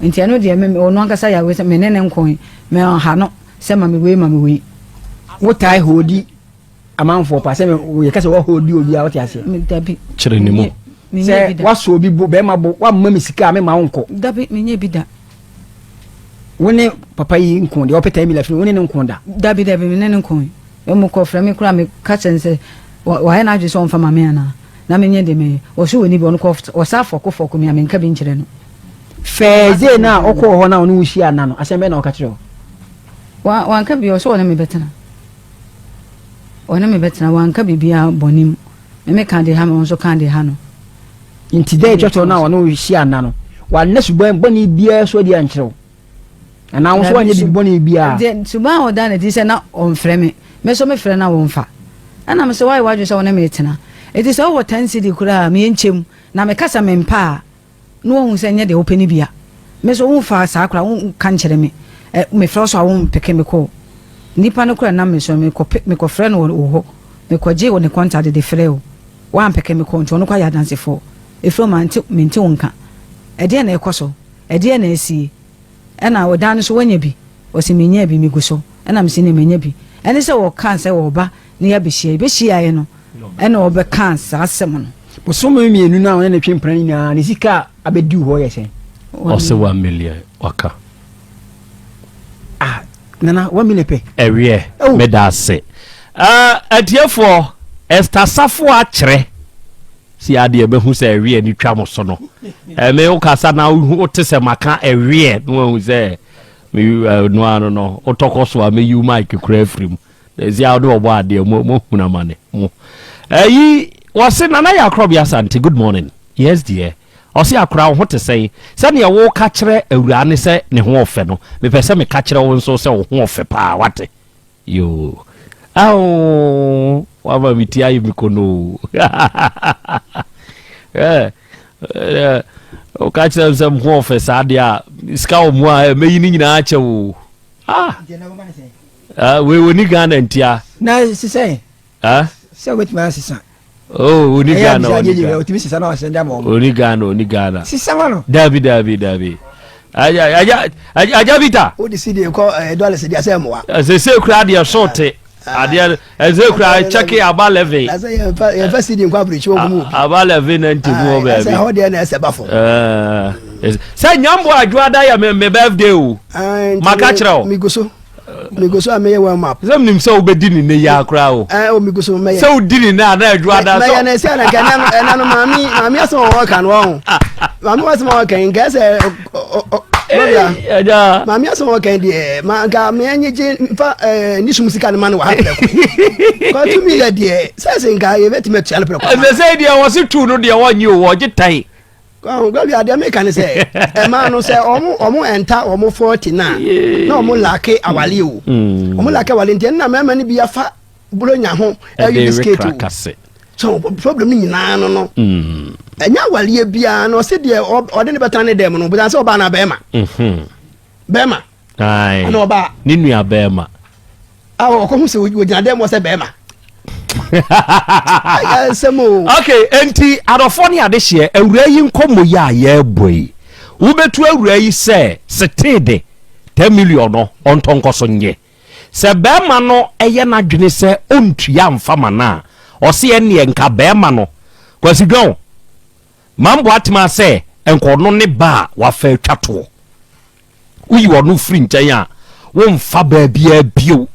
nti ɛno deɛ me ɔno ankasa yɛ aware sɛ me ne ne nkoe me ɔha no. Sɛ ma me wei ma me wei. Wo tae hoodi amanfoɔ paa sɛ yɛka sɛ wɔhoodi obi a wote aseɛ. Dabi. Kyerɛ ne mu. Sɛ wasɔ obi bo bɛrima bo wamma me sika a mema wo nkɔ. Dabi menyɛ bi da. Wo ne papa yi nko deɛ ɔpɛ 10 million afiri wo ne ne nko da. Dabi dabi me ne ne nko. Ɔmo kɔ frɛ me koraa me ka kyerɛ no sɛ wayɛ n'adwene sɛ ɔmfa ma me anaa na menyɛ deɛ mɛyɛ. Ɔse ɔnni bi ɔno kɔ ɔsa fɔko fɔko me a menka bi nkyerɛ no. Fɛɛdze no a ɔkɔɔ hɔ no a ɔne wo hyiaa nna no, asɛm bɛn na ɔka kyerɛɛ wo? Wa, wanka biribiara, ɔsɛ ɔne me bɛtena. Ɔne me bɛtena, wanka biribiara bɔne mu. Me meka deɛ ha me, ɔno nso ka deɛ ha no. Nti dɛ ɛtwa no a ɔne wo hyiaa nna no, wanna suban bɔne biara so adi ankyerɛ wo? Anaa wo nso woanyɛ biribi bɔne biara? Deɛ suban a ɔda no adi sɛ na ɔmfrɛ me, me nso mefrɛ no a ɔmfa. Ɛna me sɛ woayɛ w'adwene sɛ wo ne me retena. Nti sɛ wowɔ ten cedi koraa a, meɛnkyɛ mu. Na meka sɛ mempɛ a, na wahu sɛ nyɛ deɛ wopɛ no bi a, me nso womfaa saa koraa, wonka nkyerɛ me. Ɛ, mefrɛ wo so a wompeke me kɔɔ. Nipa no koraa nam me so, mekɔpe, mekɔfrɛ no wɔ wo hɔ. Mekɔgyee wo ne kɔntate de frɛɛ wo. Woampeke me kɔɔ nti ɔno koraa yɛ adansefoɔ. Ɛfiri hɔ mante, mente wo nka. Ɛdeɛn na ɛrekɔ so? Ɛdeɛn na asie? Ɛna ɔdan no so woanya bi? Ɔse menyaa bi, megu so. Ɛna mese neɛ manya bi. Ɛne sɛ wɔkaa sɛ wɔreba na yɛabɛhyia. Yɛbɛhyiaeɛ no, ɛna ɔbɛkaa saa asɛm no. Bosome mmienu no a ɔne no twe mpena no nyinaa, ne sika a abɛdu hɔ yɛ sɛn? Ɔse 1 million waka. Ah, Nana, 1 million pɛ. Ɛwiɛ, Oh. meda ase. Uh, atiefoɔ, Esther Safo akyerɛ. Si adeɛ bɛhu sɛ ɛweɛ ne twa mo so no. Ɛme wokasa na wote sɛ maka ɛweɛ na wahu sɛ no ano no wotɔkɔ so a mɛyi wo mic kora afiri mu. Ɛsi a wode ɔbɔ adeɛ mo mo hunu amane mo. Ɛyi wɔse Nana yɛ akorɔbea Asante good morning. Yes dear. Ɔse akora wo ho te sɛn? Sɛdeɛ woka kyerɛ awuraa no sɛ ne ho ɔfɛ no mepɛ sɛ meka kyerɛ wo nso sɛ wo ho ɔfɛ paa wate? Yoo. Aoo wama me ti ayɛ me konoo. Eh, eh, woka kyerɛ m sɛ me ho ɔfɛ saa deɛ a sika wɔ mu a eh, mɛyi ne nyinaa akyɛ wo. Ah. Ah, wei wɔ ni Ghana ntia. Na sisɛ. Ah? Sɛ wobɛtumi asesa. Oh, oni Ghana, oni Ghana. Otumi sisa na ɔsɛn dama wɔn. Oni Ghana, oni Ghana. Sisa ma no. Dabi, dabi, dabi. Aja, aja, aja Vita. O de si de kɔ ɛɛ eh, dɔlɛs di asɛ mmoa. Sese kura deɛ so te. Adeɛ ɛsɛ kura kyɛke aba lɛvin. Ɛsɛ yɛn fa yɛn fa si di nkɔ aburukyi wɔn mu. Aba lɛvin na nti mu wɔ baabi. Ɛsɛ ɛhɔ deɛ na ɛsɛ ba fam. Sɛ nyambo adwoada yɛ me birthday o. Maka kyerɛ o. Migu so. Megu so a meyɛ warm up. Sɛ menim sɛ wobɛdi ne nnɛ yi ara koraa o. Ɛɛ o megu so mɛyɛ. Sɛ wodi ne nnɛ a na adwo ada sɛ. Mɛyɛ na ɛsɛ na nka ɛna no ɛna no maame maame asɛm a wɔka no wɔn. Maame asɛm a wɔka yi nka ɛsɛ ɔ ɔ maame asɛm a wɔka yi deɛ ma nka mɛ nye gye nfa ɛɛ ne sum sika no ma no wɔ ha prɛko. Kɔtu mi yɛ deɛ sɛ sɛ nka yɛbɛtumi atua no prɛko. Ɛsɛ sɛ deɛ wɔse tu no deɛ wɔnye o wɔgye tan. Gɔbi adeɛ meka ne sɛ ɛmaa no sɛ ɔmo ɔmo ɛnta ɔmo fɔɔti na na ɔmo laake awale o mm. ɔmo laake awale nti ɛnna mɛma no bi afa buronya ho ɛyi bisiketi o so problem no nyinaa no no mm. ɛnyɛ awaleɛ biara no ɔsɛ deɛ ɔde ne bɛtena ne dɛm no bɛtena sɛ ɔbaa na bɛrima mm-hmm. bɛrima ɛna ɔbaa ne nua bɛrima a ɔkɔ ho sɛ ogyina dɛm wɔ sɛ bɛrima nsɛm o. ok enti adɔfoɔ ne adehyeɛ awura yi nkɔmmɔ yi a yɛrebɔ yi wobɛtu awura yi sɛ setee de 10 million no ɔntɔ nkɔ so nyɛ sɛ bɛrima no ɛyɛ n'adwene sɛ ɔntua mfa ma no a ɔse ɛnneɛ nka bɛrima no Kwasi Dwɔn Mambo atema sɛ nka ɔno ne ba a wafa atwa toɔ Woyi ɔno firi nkyɛn a, womfa baabiara bio.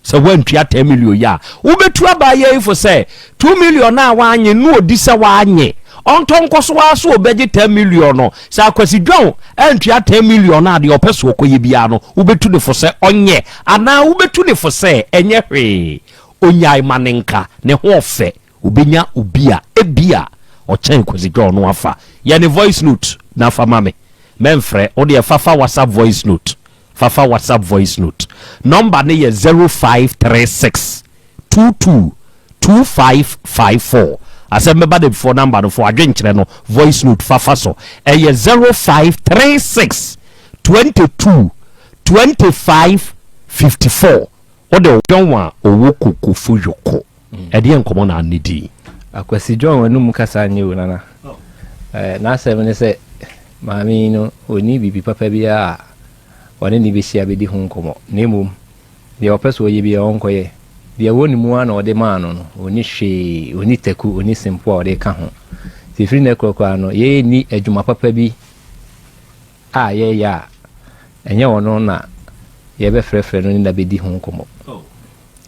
Sɛ woantua 10 million yi a, wobɛtu abaayewa yi fo sɛ 2 million a wanye no ɔdi sɛ wanye. Ɔntɔ nkɔ so ara so ɔbɛgye 10 million no. Sɛ Akwasi Dwon antua 10 million a, deɛ ɔpɛ sɛ ɔkɔyɛ biara no, wobɛtu no fo sɛ ɔnyɛ anaa wobɛtu no fo sɛ ɛnyɛ hwee. Ɔnyae ma ne nka, ne ho ɔfɛ. Obenya obi a ebia ɔkyɛn Kwesi John no afa. Yɛ ne voice note na fa ma me. Mɛnfrɛ, wo deɛ fa fa WhatsApp voice note. Fa fa WhatsApp voice note. Number no yɛ 0536 22 2554. Asɛm bɛba da before number no, fa w'adwenkyerɛ no voice note fa fa so. Ɛyɛ 0536 22 25 54. Wo de John a ɔwɔ Kokofo Yoko. Ɛdeɛn nkɔmmɔ na ne dii? Akwasi John w'anum kasa nyɛ o Nana. Eh, n'asɛm ne sɛ maame yi no ɔnni biribi papa biara a ɔne ne bɛhyia bɛdi ho nkɔmmɔ na mmom deɛ ɔpɛ sɛ ɔyɛ biara ɔnkɔyɛ. Deɛ ɛwɔ ne mu ara na ɔde maa no no, ɔnni hwee, ɔnni taku, ɔnni sempo a ɔde ka ho. Nti ɛfiri nnɛ korɔ koraa no, yɛnni adwuma papa bi a yɛreyɛ a, ɛnyɛ ɔno na yɛbɛfrɛfrɛ no ne no abɛdi ho nkɔmmɔ.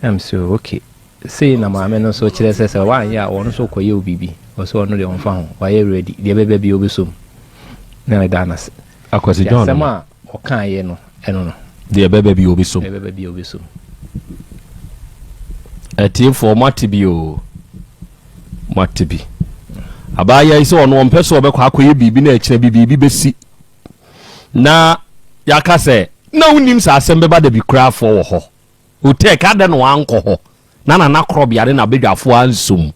Na mese okay. Sei na maame no nso kyerɛ sɛ sɛ woanyɛ a ɔno nso kɔyɛ wo biribi. Ɔsɛ ɔno deɛ ɔmfa ho, wayɛ ready, deɛ ɛbɛba biara ɔbɛsɔ mu. Na meda no ase. Akwasi John Asɛm a ɔkaeɛ no, ɛno no. Deɛ ɛbɛba biara ɔbɛsɔ mu. Deɛ ɛbɛba biara ɔbɛsɔ mu. Atiefoɔ moate bi oo. Moate bi. Abaayewa yi sɛ ɔno ɔmpɛ sɛ ɔbɛkɔ akɔyɛ biribi na ɛkyena bi biribi bɛsi. Na yɛaka sɛ na wonim sɛ asɛm bɛba da bi koraa foɔ wɔ hɔ. Otek adɛn na wankɔ hɔ na Nana Korɔbea ne n'abadwafoɔ ansɔ mu?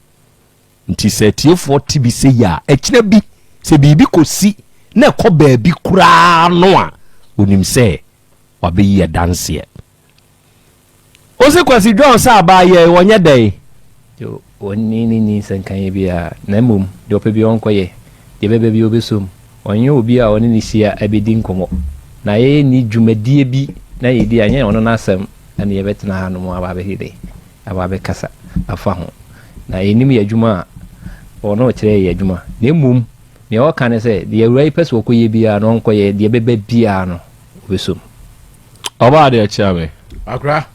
Nti sɛ atiefoɔ te bi sei a, ɛkyena bi sɛ biribi kɔsi na ɛkɔ baabi koraa no a, ɔnim sɛ wabɛyi adanseɛ. Ose Kwasi John sɛ abaayɛ yi ɔnyɛ dɛn? Deɛ ɔnni ne nni nsɛnkaeɛ biara, na mmom deɛ ɔpɛ biara ɔnkɔyɛ, deɛ ɛbɛba biara ɔbɛsɔ mu. Ɔnyɛ obi a ɔne no hyia bɛdi nkɔmmɔ, na yɛnni dwumadie bi na yɛdi a, ɛnyɛ ɔno n'asɛm na yɛbɛtena hanom aba abɛyɛ dɛn? Aba abɛkasa afa ho. Na yɛnnim yɛn adwuma a ɔno rekyerɛ yɛn adwuma, na mmom deɛ ɔka ne sɛ, deɛ awuraa yi pɛ sɛ ɔkɔyɛ biara no ɔnkɔyɛ, deɛ ɛbɛba biara no ɔbɛsɔ mu. Ɔbaa deɛ kyea me. Akora.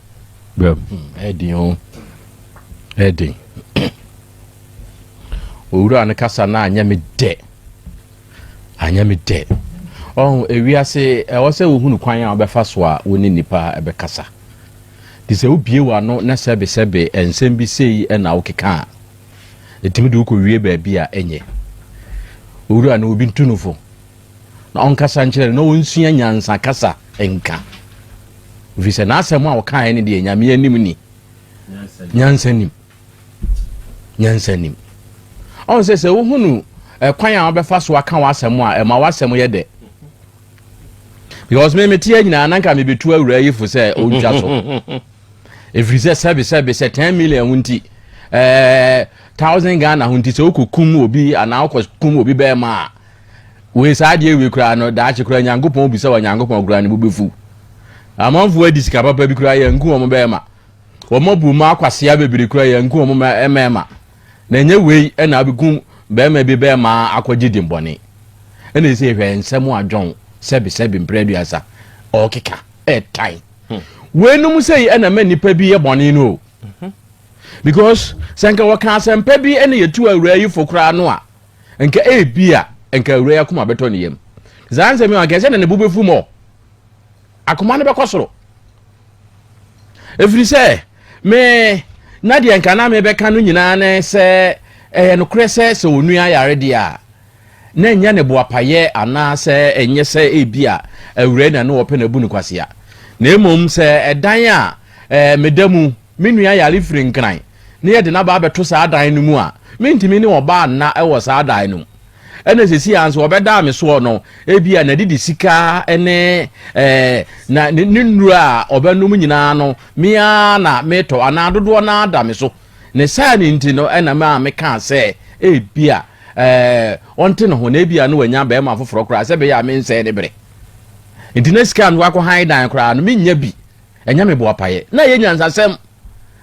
Brɛm. Ɛden o. Ɛden. Owura no kasa no anyɛ me dɛ. Anyɛ me dɛ. Ɔho, ewiase, ɛwɔ sɛ wohunu kwan a wobɛfa so a wo ne nnipa bɛkasa. Nti sɛ wobie w'ano na sɛbesɛbe nsɛm bi sei na wokeka a, ɛtumi de wo kɔwie baabi a ɛnyɛ. Owura no, obi ntu no fo na ɔnkasa nkyerɛ no na ɔnsua nyansa kasa nka. Ɛfiri sɛ n'asɛm a ɔkaeɛ no deɛ, Nyame anim ni, nyansa nim. Nyansa nim. Ɔn sɛ sɛ wohunu ɛkwan a wobɛfa so aka w'asɛm a, ɛma w'asɛm yɛ dɛ. Because me meteɛ nyinaa na nka mebetu awura yi fo sɛ ɔntwa so. Ɛfiri sɛ sɛbe sɛbe sɛ 10 million ho nti, ɛɛ 1000 Ghana ho nti sɛ wokɔkum obi anaa wokɔkum obi bɛrima a, wei saa adeɛ wei koraa no daakye koraa Nyankopɔn bisa wɔ Nyankopɔn koraa ne bo bɛfu. Amanfoɔ adi sika papa bi koraa yɛnku wɔn bɛrima. Wɔabu mmaa kwasea bebree koraa yɛanku wɔn mmarima. Na ɛnyɛ wei na abɛkum barima bi bɛrima akɔgye dimmɔne. Ɛna ɛsɛ hwɛ nsɛm a John sɛbesɛbe mprɛ aduasa ɔrekeka ɛretan. Hmm. Weinom sɛi ɛna ma nnipa bi yɛ bɔne no o. Mhm. Because sɛ nka wɔka asɛmpa bi ɛna yɛtu awura yi fo koraa no a, nka ebi a nka awura yi akoma bɛtɔ ne yam. Saa nsɛm yi anka ɛsɛ na ne bo bɛfu mɔ. Akoma no bɛkɔ soro. Ɛfiri sɛ, me, na deɛ nka na mebɛka no nyinaa ne sɛ, ɛyɛ nokorɛ sɛ sɛ onua yare deɛ a, na ɛnyɛ ne boapayɛ anaasɛ ɛnyɛ sɛ ebi a awurai na ne wɔpɛ na abu no kwasea. Na mmom sɛ ɛdan a eh, meda mu, me nua yare firi Nkran na yɛde no aba abɛto saa dan no mu a, mentumi ne ɔbaa nna wɔ saa dan no mu. Ɛna seesei ara nso wɔbɛdaa me soɔ no, ebia n'adidi sika ne eh, na ne nnuro a ɔbɛnom nyinaa no, me ara na metɔ anaa dodoɔ no ara da me so. Ne saa no nti no, ɛna maa mekaa sɛ ebia eh, ɔnte ne ho na ebia no wanya barima foforɔ koraa sɛ ɛbɛyɛ a mensɛe ne bere. Nti na sika a mekɔ akɔhan dan koraa no, mennya bi. Ɛnyɛ me boapayɛ. Na ɛyɛ nyansasɛm.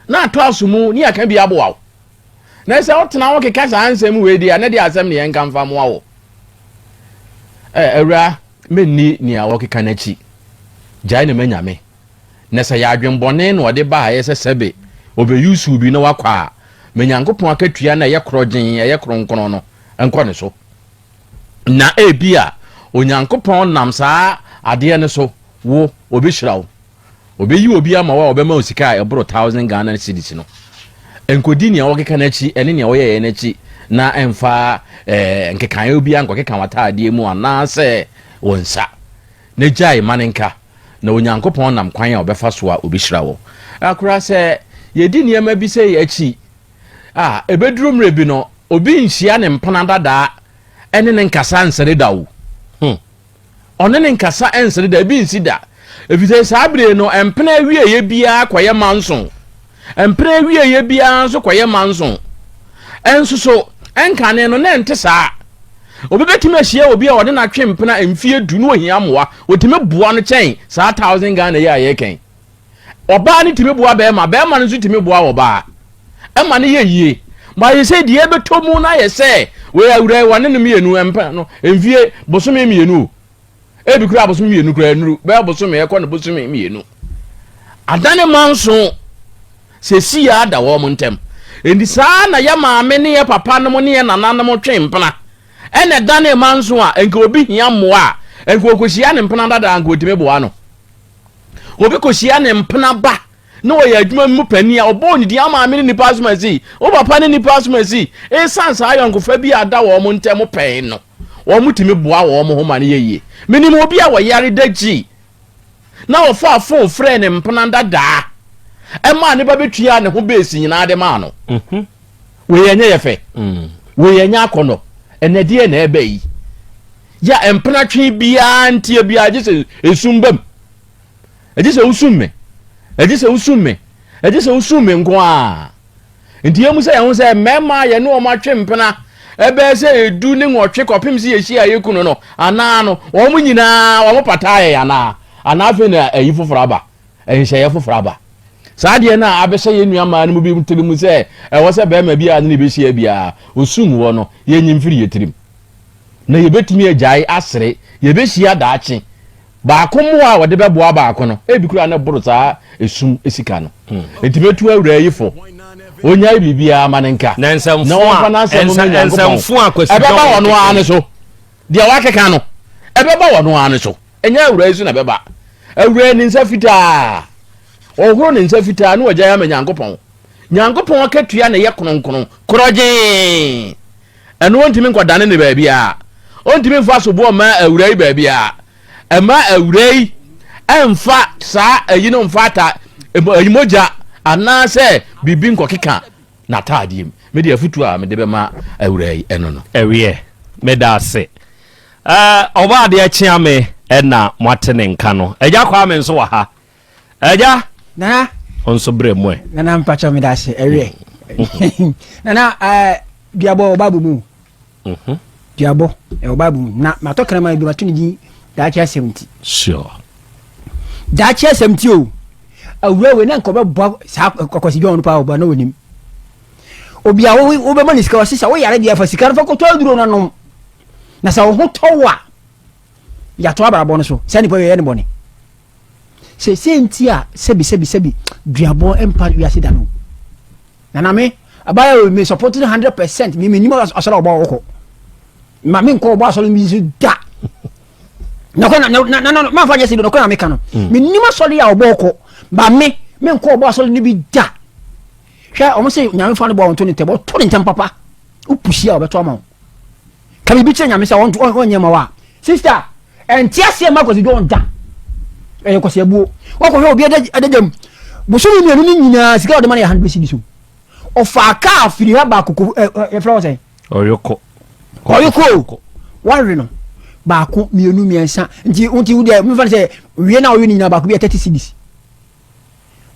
Na atɔ aso mu ne yɛaka bi aboa wo. Na sɛ wotena hɔ keka saa nsɛm wei deɛ a, na deɛ asɛm ne yɛnka mfa mmoa wo. Ɛ, awura, menni nea wɔkeka no akyi. Gyae no ma Nyame. Na sɛ yɛ adwenbɔne na ɔde baeɛ sɛ sɛbe ɔbɛyusuw bi na wakɔ a, ma Nyankopɔn akatua no a ɛyɛ korɔgyenn, ɛyɛ kronkron no nkɔ ne so. Na ebia Onyankopɔn nam saa adeɛ no so, wo, ɔbɛhyira wo. Obeyi obi ama wo a ɔbɛma wo sika a ɛboro thousand Ghana cedis no. Nkodi nea wɔkeka no akyi ne nea wɔyɛeɛ no akyi na mfa eh, nkekaeɛ biara nkɔkeka w'ataadeɛ mu anaasɛ wo nsa. Na gyae ma no nka, na Onyankopɔn nam kwan a ɔbɛfa so a ɔbɛhyira wo. Akora sɛ yɛdi nneɛma bi sei akyi a, ɛbɛduru mmerɛ bi no, obi nhyia ne mpena dadaa ne ne nkasa nsere da o. Hmm. Ɔne no nkasa nsere da, ebi nsi da. Efisɛ saa bere no, mpena awieeɛ biara kɔyɛ manso. Mpena awieeɛ biara nso kɔyɛ manso. Nso so, ɛnkane no, na ɛnte saa. Obi bɛtumi ahyia obi a ɔne no atwe mpena mfeɛ du na ohia mmoa, otumi boa no kyɛn saa thousand Ghana yi a yɛreka yi. Ɔbaa no tumi boa bɛrima, bɛrima no nso tumi boa ɔbaa. Ɛma no yɛ yie. Ba yɛ sɛ deɛ ɛbɛtɔ mu no ayɛ sɛ wei awura yi wɔne no mmienu mpɛ no mfie bosome mmienu o. Ebi koraa bosome mmienu koraa nnuru bɛyɛ bosome ɛkɔ no bosome mmienu. Adane manso sɛsi yɛ ada wɔn ntɛm. Enti saa na yɛ maame ne yɛ papa nom ne yɛ nananom twe mpena. Ɛna ɛdane manso a nka obi hia mmoa a nka ɔkɔhyia ne mpena dada nka ɔtumi boa no. Obi kɔhyia ne mpena ba na ɔyɛ adwuma mu panin a, ɔbɔɔ ne din ama maame ne nipa asom asi, wo papa ne nipa asom asi. Esiane saa ayɔnkofa bi a ada wɔn ntam pɛn no, wɔtumi boa wɔn ho ma no yɛ yie. Menim obi a ɔyare da gyi na ɔfaa fon frɛɛ ne mpena dadaa ɛmaa ne ba bɛtuaa ne ho beesi nyinaa de maa no. Mhm. Wei ɛnyɛ yɛ fɛ. Mm. Wei ɛnyɛ akɔnnɔ. Ɛnɛ deɛ na ɛbɛ yi. Yɛ mpena twe biara nteɛ biara gye sɛ esum bam. Ɛgye sɛ wosum me. Ɛgye sɛ wosum me. Ɛgye sɛ wosum me nko ara. Nti yɛn mu sɛ yɛn ho sɛ mmarima a yɛne wɔn atwe mpena ɛbɛyɛ sɛ edu ne nwɔtwe kɔpem sɛ yɛhyia yɛ kunu no anaa no, wɔn nyinaa wɔn pataa yɛn anaa? Anaa afei na ayi foforɔ aba, nhyɛeɛ foforɔ aba. Saa adeɛ no a abɛhyɛ yɛn nua mmaa no mu bi tirim sɛ ɛwɔ sɛ barima bi a ne ne bɛhyia biara osum wɔ no, yɛnyi mfiri yɛn tirim. Na yɛbɛtumi agyae asere, yɛbɛhyia daakye. Baako mmoa a wɔde bɛboa baako no, ebi koraa na ɛboro saa esum sika no. Enti mɛtu awuraa yi fo. Ɔnyae biribiara ma no nka. Na nsɛmfo Na wɔmfa a n'asɛm nsa mma Nyankopɔn. nsɛmfo a Kwasi Ɛbɛba Dɔn ɔno ara keka ne yi. so. Deɛ wakeka no, ɛbɛba ɔno ara ne so. Ɛnyɛ awuraa yi so na ɛbɛba. Awuraa yi ne nsa fitaa. Ɔhoro ne nsa fitaa na wagyae ama Nyankopɔn. Nyankopɔn akatua na ɛyɛ kronkron, korɔgyee. Ɛno ɔntumi nkɔdane no baabiara. Ɔntumi mfa soboɔ mma awuraa yi baabiara. Ɛmma awuraa yi ɛmfa saa ayi no mfa ata ayi mogya anaasɛ biribi nkɔkeka n'ataadeɛ mu. Me deɛ afutuo a mede bɛma awuraa yi ɛno no. Ɛweɛ, meda ase. Ɛɛ, Ɔbɔadeɛ Kyeame ɛna moate ne nka no. Agya Kwame nso wɔ ha. Agya! Nana. Wo nso brɛ mu ɛ. Nana mpakyɛ meda ase. Ɛweɛ. Nana, ɛɛ, duabɔ wɔ Bible mu. Mhm. Duabɔ ɛwɔ Bible mu. Na matɔ kraman bi mato ne din daakye asɛm nti. Sure. Daakye asɛm nti o. Awura wei na nka ɔbɛboa saa Kwasi John no paa ɔboa na onim. Obi a wobɛma ne sika ɔse sɛ woyare deɛ fa sika no fa kɔtɔ aduro no nom. Na sɛ wo ho tɔ wo a yɛato abrabɔ no so. Saa nipa wei yɛ ne bɔne. Sɛ sɛ nti a sɛbi sɛbi sɛbi duabɔ mpa wiase da no. Nana me abaya o me support no 100% me me nim asɔre a ɔbɔ ɔkɔ ma me nkɔ ɔbɔ asɔre mi nso da na kɔ na na na na ma fa nyɛ sɛ do na kɔ na me ka no mm. me nim asɔre a ɔbɔ ɔkɔ ba me me nkɔ ɔbɔ asɔre no bi da hwɛ ɔmo sɛ nyame fa no bɔ ɔnto ne ntɛm ɔto ne ntɛm papa wopusi a ɔbɛto ama wo ka biribi kyerɛ nyame sɛ ɔnyɛ ma wo a sister Ɛnte aseɛ mma Kwasi John da. Ɛyɛ Kwasi abuo. Wakɔhwɛ obi adagya mu. Bosome mmienu no nyinaa sika a ɔde ma no yɛ 100 cedis o. Ɔfaa kaa firi ha baako ko ɛ ɛ yɛfrɛ hɔ sɛn? Ɔyoko. Ɔyoko o. Wawe no baako mmienu mmiɛnsa nti nti wo deɛ mefa no sɛ wie na ɔwe no nyinaa baako bi yɛ 30 cedis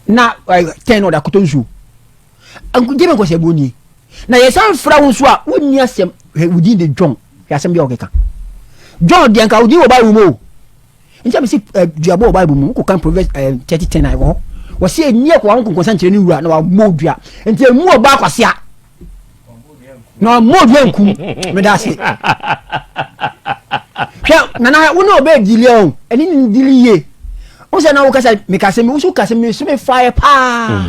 na ɛ ten na ɔde akɔtɔ nsuo. Nti bɛ Kwasi abuo nie. Na yɛsan fra wo nso a wonni asɛm hwɛ wo din de John hwɛ asɛm bi a wɔkeka John deɛ nka wo din wɔ Bible mu o nti a mesi eh, duabɔ wɔ Bible mu wokɔkan Proverbs eh, 30 10 a ɛwɔ hɔ wɔsi ɛni ɛkɔ wɔn nkonkonsa nkyerɛ ne wura na wɔamɔ dua nti emu ɔbaa kwasea na wɔamɔ dua nkum meda ase hwɛ nana wo ne ɔbɛɛ dili ɔ ɛne ne dili yie wo sɛ na wo kasa mekasɛ mi wo so kasa mi so me faeɛ paa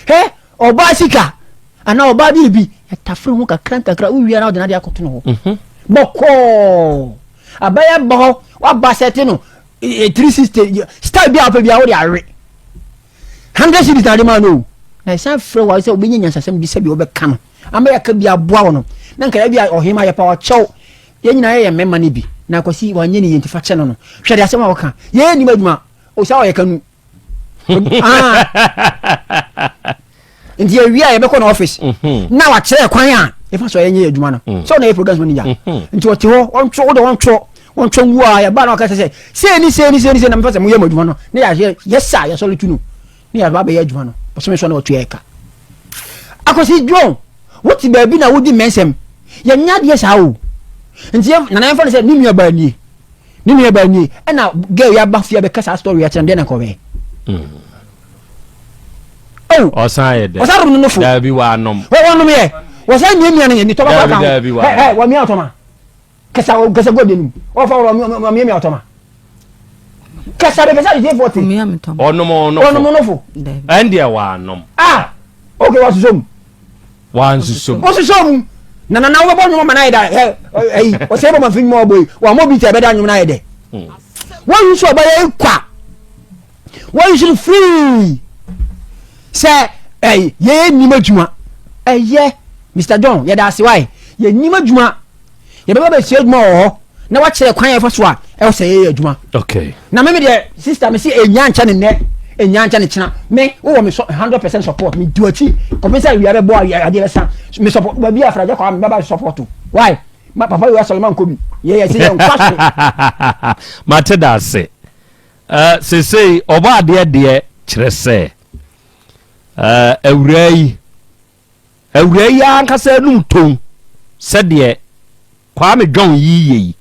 hwɛ Ɔbaa sika anaa ɔbaa biribi, yɛtafere ho kakra nkakra, wowie a na wode n'adeɛ akɔto no hɔ. Mhm. Bɔkɔɔ. Abɛyɛ ba hɔ, waba sɛte no 360, style bi a wopɛ bi a wode awe. 100 cedis na ade maa no o. Na ɛsan frɛ wo sɛ wobɛnya nyansasɛm bi sɛdeɛ wobɛka no. Ama yɛaka bi aboa wo no. Na nka bi a ɔhema yɛpa ɔkyɛw. Yɛn nyinaa yɛyɛ mmarima no bi. Na Kwasi wanyɛ ne yie nti fa kyɛ no no. Hwɛ de asɛm a wɔka. Yɛn nim adwuma. O saa ɔyɛ kanu. Ah. nti yɛwie a yɛbɛkɔ na office mhm. na wakyerɛ kwan a yɛfa so a yɛnyɛ adwuma no mm. sɛ ɔna yɛ programs manager mhm. nti ɔte hɔ ɔntwerɛ wode ɔntwerɛ ɔntwerɛ ngu a yɛba na ɔka sɛ sɛ sei ne sei ne sei ne sei na mefa sɛ moyɛ mo adwuma no na yɛayɛ yɛsa yɛsɔre tu no na yɛaba bɛyɛ adwuma no bɔsome so na ɔtua ɛka akɔsi dwon wote baabi na wodi mmɛnsɛm yɛnyɛ adeɛ saa o nti nana yɛmfa no sɛ ne nuabaa nie Ne nua baa nie ɛna girl yi aba fie abɛka saa story akyerɛ no deɛ na nka ɔbɛyɛ. Oh. Ɔsan yɛ dɛ. Ɔsan nom no nofo. Daabi wanom. Wɔ wɔnom yɛ. Wɔsan miamia no yɛ ne tɔma kora ka ho. Daabi wanom. Hɛ wɔmia ɔtɔma. Kasa kasa gu ɔdeɛ no mu. Ɔfa wɔ wɔmiamia ɔtɔma. Kasa de kasa de tie fɔ te. Ɔnom nofo. Ɔnom nofo. Ɛndeɛ wanom. Ah okay wasoso mu. Wansusu mu. Wosusu mu. Na nana wobɛbɔ nnwom ama no ayɛ da ɛyi ɔsɛ bɔ mafi nnwom a ɔbɔ yi wɔammɔ bi sɛ ɛbɛda nnwom no ayɛ dɛ. Hmm. Wɔyi so ɔbɛyɛ kwa. Wɔyi so no free. Sɛ ɛyi yɛyɛ nim adwuma. Ɛyɛ Mr John yɛda ase wae yɛ nim adwuma. Yɛbɛba bɛsua adwuma wɔ hɔ na wakyerɛ kwan a yɛfa so a ɛwɔ sɛ yɛyɛ adwuma. Okay. Na me me deɛ sister me se enya nkyɛ ne nnɛ enya nkyɛ ne kyena me wowɔ me 100% support me di akyi kɔpem sɛ awia bɛbɔ adeɛ bɛsa me support baabi a fragya kɔ me bɛba support why ma papa yɛ asɔre ma nkɔ bi yɛ yɛ sɛ yɛ nkɔ so. Mate da ase. Uh, sesei ɔbɔ adeɛ deɛ kyerɛ sɛ uh, awuraa yi Awuraa yi ankasa anum ton sɛdeɛ Kwame John yi yɛ yi,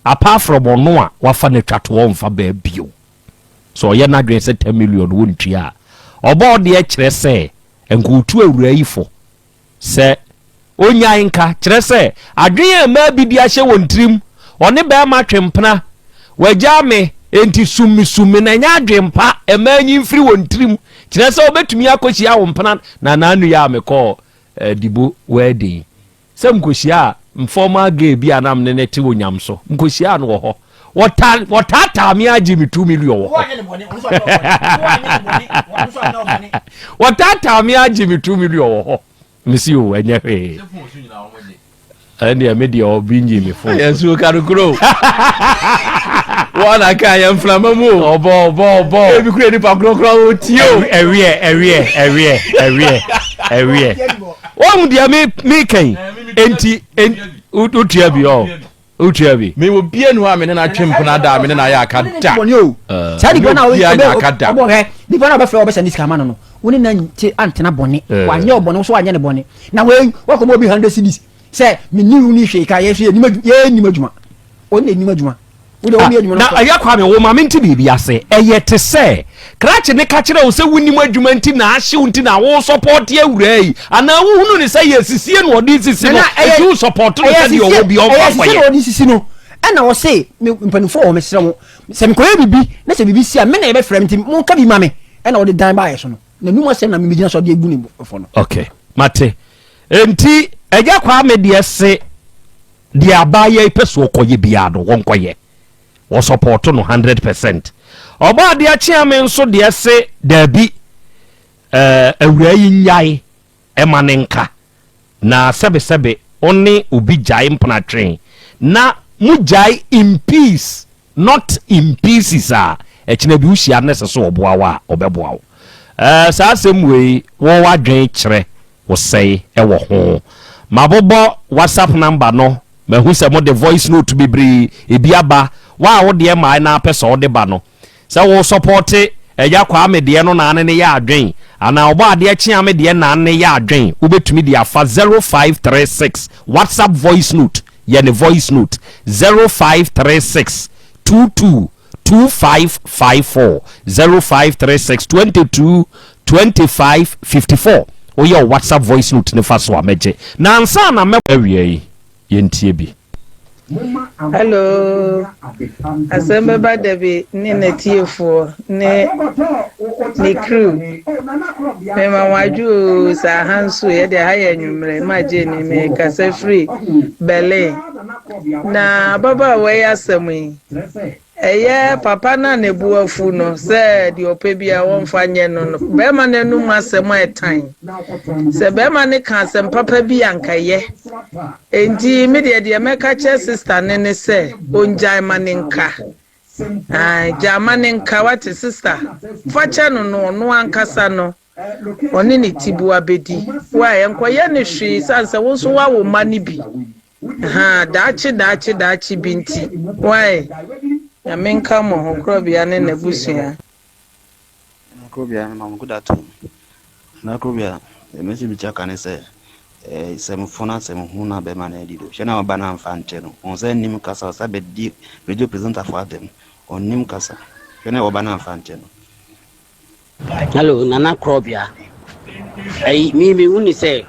apart from ɔno a wafa no atwa toɔ ɔmfa baa bio. Sɛ ɔyɛ n'adwene sɛ 10 million wɔntua a, ɔbɔɔ deɛ kyerɛ sɛ nka ɔtu awuraa yi fo sɛ ɔnyae nka, kyerɛ sɛ adwene a mmaa bi de ahyɛ wɔn tirim, ɔne barima twe mpena, wagyaa me, enti sum me sum me no, ɛnyɛ adwene pa, mmaa nyi mfiri wɔn tirim. Kyerɛ sɛ wobɛtumi akɔhyia wo mpena na naanu yɛ a mekɔɔ eh, Dibo wedding. Sɛ mekɔhyiaa informal gay bi a na mene no te wɔ nyam so. Mekɔhyiaa no wɔ hɔ. Wɔta wɔtaataa me agye me 2 million wɔ hɔ. Wɔtaataa me agye me 2 million wɔ hɔ. Mesi o ɛnyɛ hwee. Ɛndeɛ me deɛ ɔbi nyi me fon. Yɛn nsuo ka no kuro. Wɔn na ka yɛn mframa mu o. Ɔbɔ ɔbɔ ɔbɔ. Ebi kura nipa korɔkorɔ o tie o. Ɛwiɛ ɛwiɛ ɛwiɛ ɛwiɛ ɛwiɛ. Wɔn deɛ mi mi kɛn enti wotua bi ɔ wotua bi. Mi wɔ bie nu a mi ne na atwe mpena da a mi ne na ayɛ aka da. Saa nipa na Obiara nya aka da. ɔbɔ hɛ nipa na ɔbɛfrɛ ɔbɛsɛ ne sika ama no no wo ne na nte antena bɔne wanyɛ ɔbɔne wo so wanyɛ ne bɔne na wei wakɔmɔ obi hundred cedis sɛ menni wo ni hwee ka yɛ so yɛnim adwuma ɔne na ɛnim adwuma Ah, na ɛyɛ Kwame wo ma mente biribi ase ɛyɛ te sɛ krakye ne ka kyerɛ wo sɛ wonim adwuma nti na ahyew nti na wo sɔpɔte awuraa yi anaa wohunu ne sɛ yɛ sisie na ɔde sisi no ɛti wo sɔpɔte no sɛ deɛ ɔwɔ bi ɔmfa nkɔyɛ ɛyɛ ɔde sisi no ɛna ɔse mpanimfoɔ wɔ mesrɛ mo sɛ mekɔyɛ biribi na sɛ biribi si a me na yɛbɛfrɛ me nti monka bi ma me ɛna ɔde dan baayɛ so no na num asɛm na memegyina so ɔde agu ne fɔ no. Okay mate nti ɛgya Kwame deɛ se Deɛ abaayewa yi pɛ sɛ ɔkɔyɛ biara no, wɔnkɔyɛ. Wɔsɔpɔɔto no 100%. Ɔbɔadeɛ Kyeame nso deɛ se daabi, eh, awuraa yi nnyae, ɛma no nka. Na sɛbesɛbe wo ne obi gyae mpenatwe na mogyae in peace not in pieces a, ɛkyena bi wohyia no na ɛsɛ sɛ ɔboa wo a, ɔbɛboa wo. Eh, saa asɛm wei, wo w'adwene kyerɛ wo sɛe wɔ ho. Mabobɔ WhatsApp number no, mahu sɛ mode voice note bebree, ebi aba, wo a wo deɛ mmae na apɛ sɛ wode ba no, sɛ wo sɔpɔte Agya Kwame deɛ no na ne ne yɛ adwen, anaa Ɔbɔ Adeɛ Kyeame deɛ na ne yɛ adwen, wobɛtumi de afa 0536 WhatsApp voice note, yɛ ne voice note, 0536 22 2554 0536 22 25 54 Woyɛ wo WhatsApp voice note no fa so a mɛgye. Na ansa na mɛ. Awia yi yɛntie bi. Hello, asɛm bɛba dabi ne n'atiefoɔ ne ne crew. Mema mo adwo oo, sɛ aha nso yɛ deɛ ha yɛ anwummerɛ. Ma Jane mekasa firi Berlin. Na ababaawa yi asɛm yi, ɛyɛ papa no a ne bo afu no sɛ deɛ ɔpɛ biara wɔmfa nyɛ no no, bɛrima no anum asɛm a ɛtan. Sɛ bɛrima no ka asɛm papa bi a anka ɛyɛ. Enti me deɛ deɛ mɛka kyerɛ sista no ne sɛ ɔngyae ma ne nka. Ae, gyaa ma ne nka, wate sista. Fa kyɛ no no ɔno ankasa no. Ɔne ne tiboa bɛdi. Wai, ɛnkɔyɛ no hwee sane sɛ wo nso woawo mma no bi. Ahaa, daakye daakye daakye bi nti. Wai, Nyame nka mo ho, Korɔbea ne n'abusua. Nana Korɔbea, mema mo good afternoon. Nana Korɔbea, deɛ mɛsɛ metua ka ne sɛ, eh, sɛ mefo na sɛ mehu na bɛrima no adi do, hwɛ na ɔba no amfa ankyɛ no. Ɔhu sɛ nnim kasa, ɔsa bɛdi radio presenter fo atɛm. Ɔnnim kasa. Hwɛ na ɔba no amfa ankyɛ no. Hello Nana Krɔbea. Ɛyi me me hu ne sɛ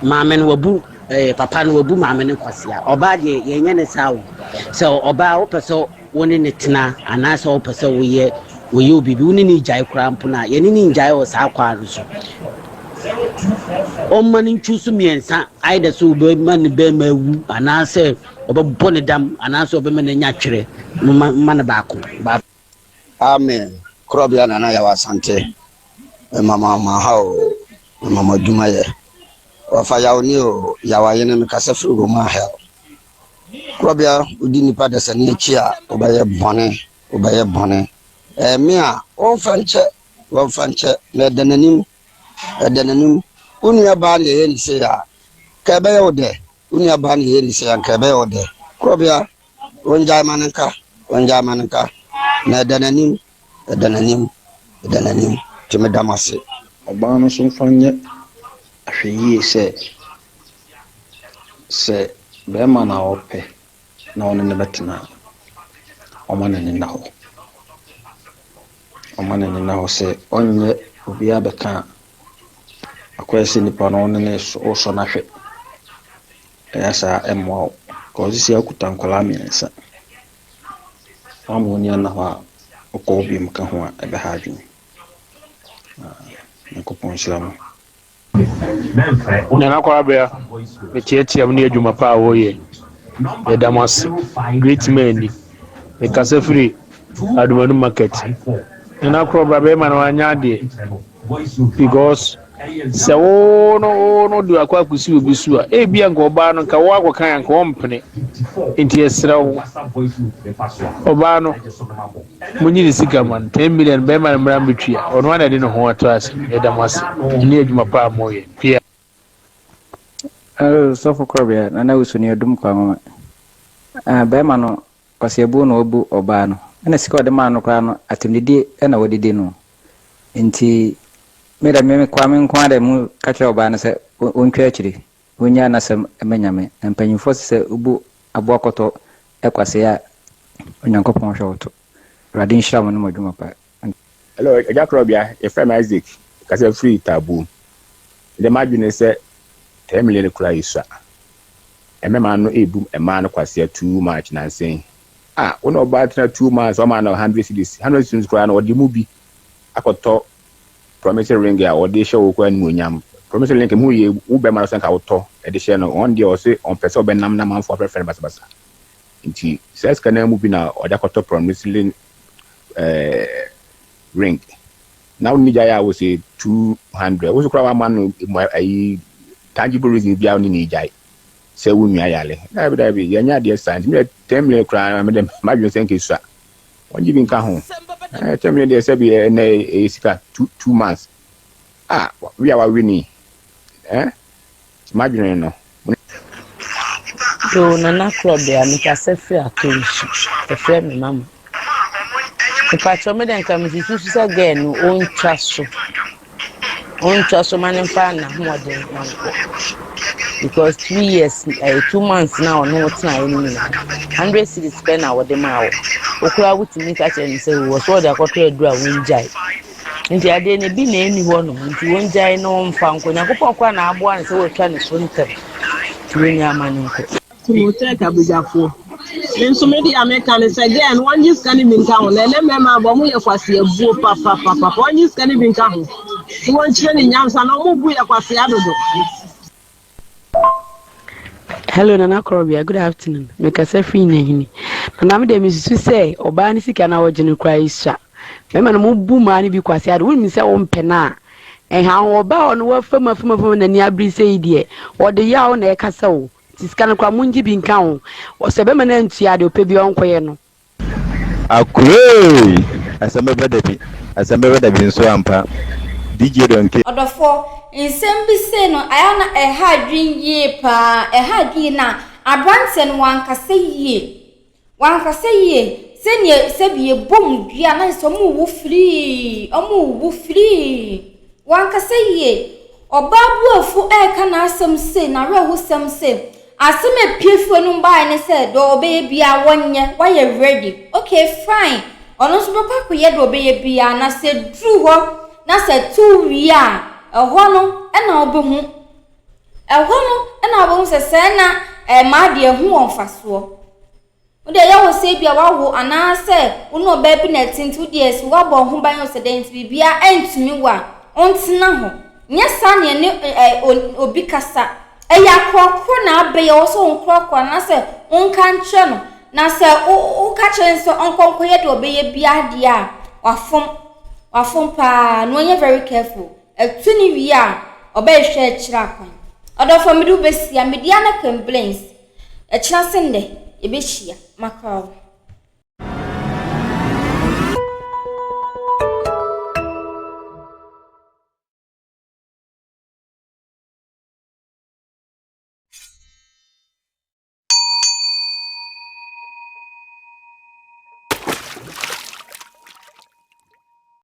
maame no wabu ɛɛ papa no wabu maame no kwasea. Ɔbaa deɛ yɛnyɛ ne saa o. Sɛ ɔbaa wopɛ sɛ wo ne ne tena anaasɛ wopɛ sɛ woyɛ woyɛ wo biribi wo ne ne gyae koraa mpo no a yɛne ne ngyae wɔ saa kwan no so. Ɔmma no ntwi so mmiɛnsa ayɛ dɛ sɛ wobɛma ne bɛrima awu anaasɛ ɔbɛbɔ ne dam anaasɛ ɔbɛma no anya twerɛ mma no baako. Amen korɔbea nana yaw asante mema mo aha oo mema mo adwuma yɛ wɔfa yaw ni oo yaw ayene me kasa firi roma hell korɔbea wodi nipa dasani akyi a wobɛyɛ bɔne wobɛyɛ bɔne ɛɛ me a wɔmfa nkyɛ wɔmfa nkyɛ na ɛda n'anim ɛda n'anim wo nua baa na ɛyɛ ne sei a ka ɛbɛyɛ wo dɛ wo nua baa na ɛyɛ ne sei a nka ɛbɛyɛ wo dɛ korɔbea Ongyae ma no nka, ongyae ma no nka, na ɛda n'anim, ɛda n'anim, ɛda n'anim, nti meda mo ase. Ɔbaa no nso mfa nyɛ ahwɛyie sɛ, sɛ barima no a ɔpɛ na ɔne no bɛtena a, ɔmma n'ani nna hɔ. Ɔmma n'ani nna hɔ sɛ ɔnyɛ obiara bɛka a, akɔyɛ sɛ nipa no ɔne no resɔ no ahwɛ. Ɛyɛ saa a ɛmmoa wo cause sisi a wokuta nkwadaa mmiɛnsa. Woamma w'ani anna hɔ a, wokɔ wo biom ka ho a, ɛbɛha adwene. Nyankopɔn nhyira mo. Nana Kwabea, meteatea mu ne adwuma pa a wɔyɛ. Yɛda mo ase. Great man ni. Mekasa firi Adomanu market. Nana Korɔbra bɛrima no wanyɛ adeɛ because sɛ wo no wo no de akɔ akɔsi obi so a ebia nka ɔbaa no nka wo akɔka a nka ɔmpene nti yɛsrɛ wo ɔbaa no Monyi ne sika ma no, 10 million bɛrima no mmra mmetua, ɔno ara na ɛde ne ho ato ase. Yɛda mo ase ne adwuma pa a moyɛ. Pia. Oh, sɔfo korɔbea, nana wusu ne adum kwa nwoma. Ah, bɛrima no, kwasiabuo na wabu ɔbaa no. Ɛna sika ɔde maa no koraa no, atemdidie na wadidi no. Nti, me dɛ, me kwa me nko ara dɛ, mu ka kyerɛ ɔbaa no sɛ, ɔntwa akyire. Onnyaa n'asɛm ma Nyame. Na mpanyimfoɔ se sɛ wobu aboa kɔtɔ kwasea a, Onyankopɔn hwɛ wo to. Awurade nhyira mo ne mo adwuma pa. Hello, Agya Korɔbea, yɛfrɛ me Isaac, kasa firi Taabuom. Mede m'adwene ne sɛ 10 million koraa yɛsua. Mmɛma no ɛrebu mmaa no kwasea too much nansa yi. Ah, wo ne ɔbaa tena 2 months, wama no 100 cedis, 100 cedis koraa no ɔde mu bi akɔtɔ Promise ring a wɔde hyɛ wo kɔ animuonyam. Promise ring mu yɛ wo bɛrima no sɛ nka wotɔ de hyɛ no. Ɔno deɛ ɔse ɔmpɛ sɛ ɔbɛnam na amanfoɔ afrɛfrɛ no basabasa. Nti saa sika no mu bi na ɔde akɔtɔ promise ring eh, ring. Na wo ne gyae a wose 200. Wo so koraa wama no ayi tangible reason biara wo ne ne gyae sɛ wo nua yare. Daabi daabi yɛnyɛ adeɛ saa. Nti meyɛ 10 million koraa mede m'adwene sɛ nka esua. Wɔngye bi nka ho. Ɛɛ tɛm no deɛ sɛbi ɛnɛ ɛyɛ sika 2 months. Ah, wi a wawe ni. Ɛɛ madwene no. Yoo Nana Korɔbea mekasa firi Atonsu yɛfrɛ me mama mepakyɛw me deɛ nka mesusu so sɛ girl no ɔntwa so ɔntwa so ma ne mfa n'ahoɔden nkɔ because 2 years 2 months na ɔne wo tenaeɛ no nyinaa 100 cedis pɛ na wɔde maa wo okura wotumi ka kyerɛ no sɛ wɔ so ɔde akɔtɔ aduru a wongyae nti adeɛ no bi na ɛnni hɔ nom nti wɔngyae na ɔmfa nkɔ. Nyankopɔn koraa na aboa no sɛ watwa ne so ntɛm nti wɔnnya ama no nkɔ. Timotech abadwafoɔ. Me nso me deɛ a meka ne sɛ girl no wɔngye sika no bi nka ho na ɛnɛ mmarima abɔ ɔmo yɛ kwasea buo papapapa wɔngye sika no bi nka ho na wɔnkyerɛ ne nyansa na ɔmo bu yɛ kwasea dodo. Hello Nana Korobea, good afternoon. Mekasa firi Nyahini. Nana me deɛ mesusu sɛ ɔbaa no sika na ɔgye no koraa esua. Mmarima no mo bu mmaa no bi kwasea de wonim sɛ wompɛ no a ɛha wo. Ɔbaa ɔno wafa mu afa mu afa mu n'ani abere sɛ yi deɛ ɔde yaw na ɛkasa o. Nti sika no koraa mongye bi nka ho. Sɛ bɛrima no antua deɛ ɔpɛ biara ɔnkɔyɛ no. Akuree! Asɛm bɛba da bi, asɛm bɛba da bi nso ampa. DJ Don K. Ɔdɔfoɔ, nsɛm bi sei no ayɛ a na ɛha adwene yie paa, ɛha adwene yie na aberanteɛ no wankasa yie, wankasa yie sɛdeɛ sɛbi yɛbɔ mu dua na sɛ wɔn rewu firii, wɔn rewu firii, wankasa yie. Ɔbaa buafu reka n'asɛm sei, n'awerɛhosɛm sei. Asɛm a epue fi w'anom bae ne sɛ deɛ ɔbɛyɛ biara wɔnyɛ, woayɛ ready. Okay, fine. Ɔno nso bɛkɔ akɔyɛ deɛ ɔbɛyɛ biara, na sɛ ɛduru hɔ na sɛ ɛto wie a, ɛhɔ no na wobɛhu. Ɛhɔ no na wobɛhu sɛ sɛɛ na mmaa deɛ ɛho wɔ mfasoɔ. Wo deɛ ɛyɛ wo sɛ ebia woawo anaasɛ wo ne ɔbaa bi na ɛte nti wo deɛ sɛ woabɔ wo ho ban o sɛ dɛn nti biribiara ɛntumi wo a, ɔntena hɔ. Nyɛ saa na ɛne ɛ obi kasa. Ɛyɛ akorɔkorɔ na abɛyɛ wɔ sɛ wonkorɔkorɔ anaasɛ wonka nkyerɛ no. Na sɛ wo woka kyerɛ no sɛ ɔnkɔ nkɔyɛ deɛ ɔbɛyɛ biara deɛ a, wafom. Wafom paa na ɔnyɛ very careful. Ɛto ne wie a, ɔbɛhwehwɛ akyiri akwan. Ɔdɔfoɔ mede wo bɛsia, mede Anna Queen Ɛkyena se nnɛ, yɛbɛhyia. Makra wo.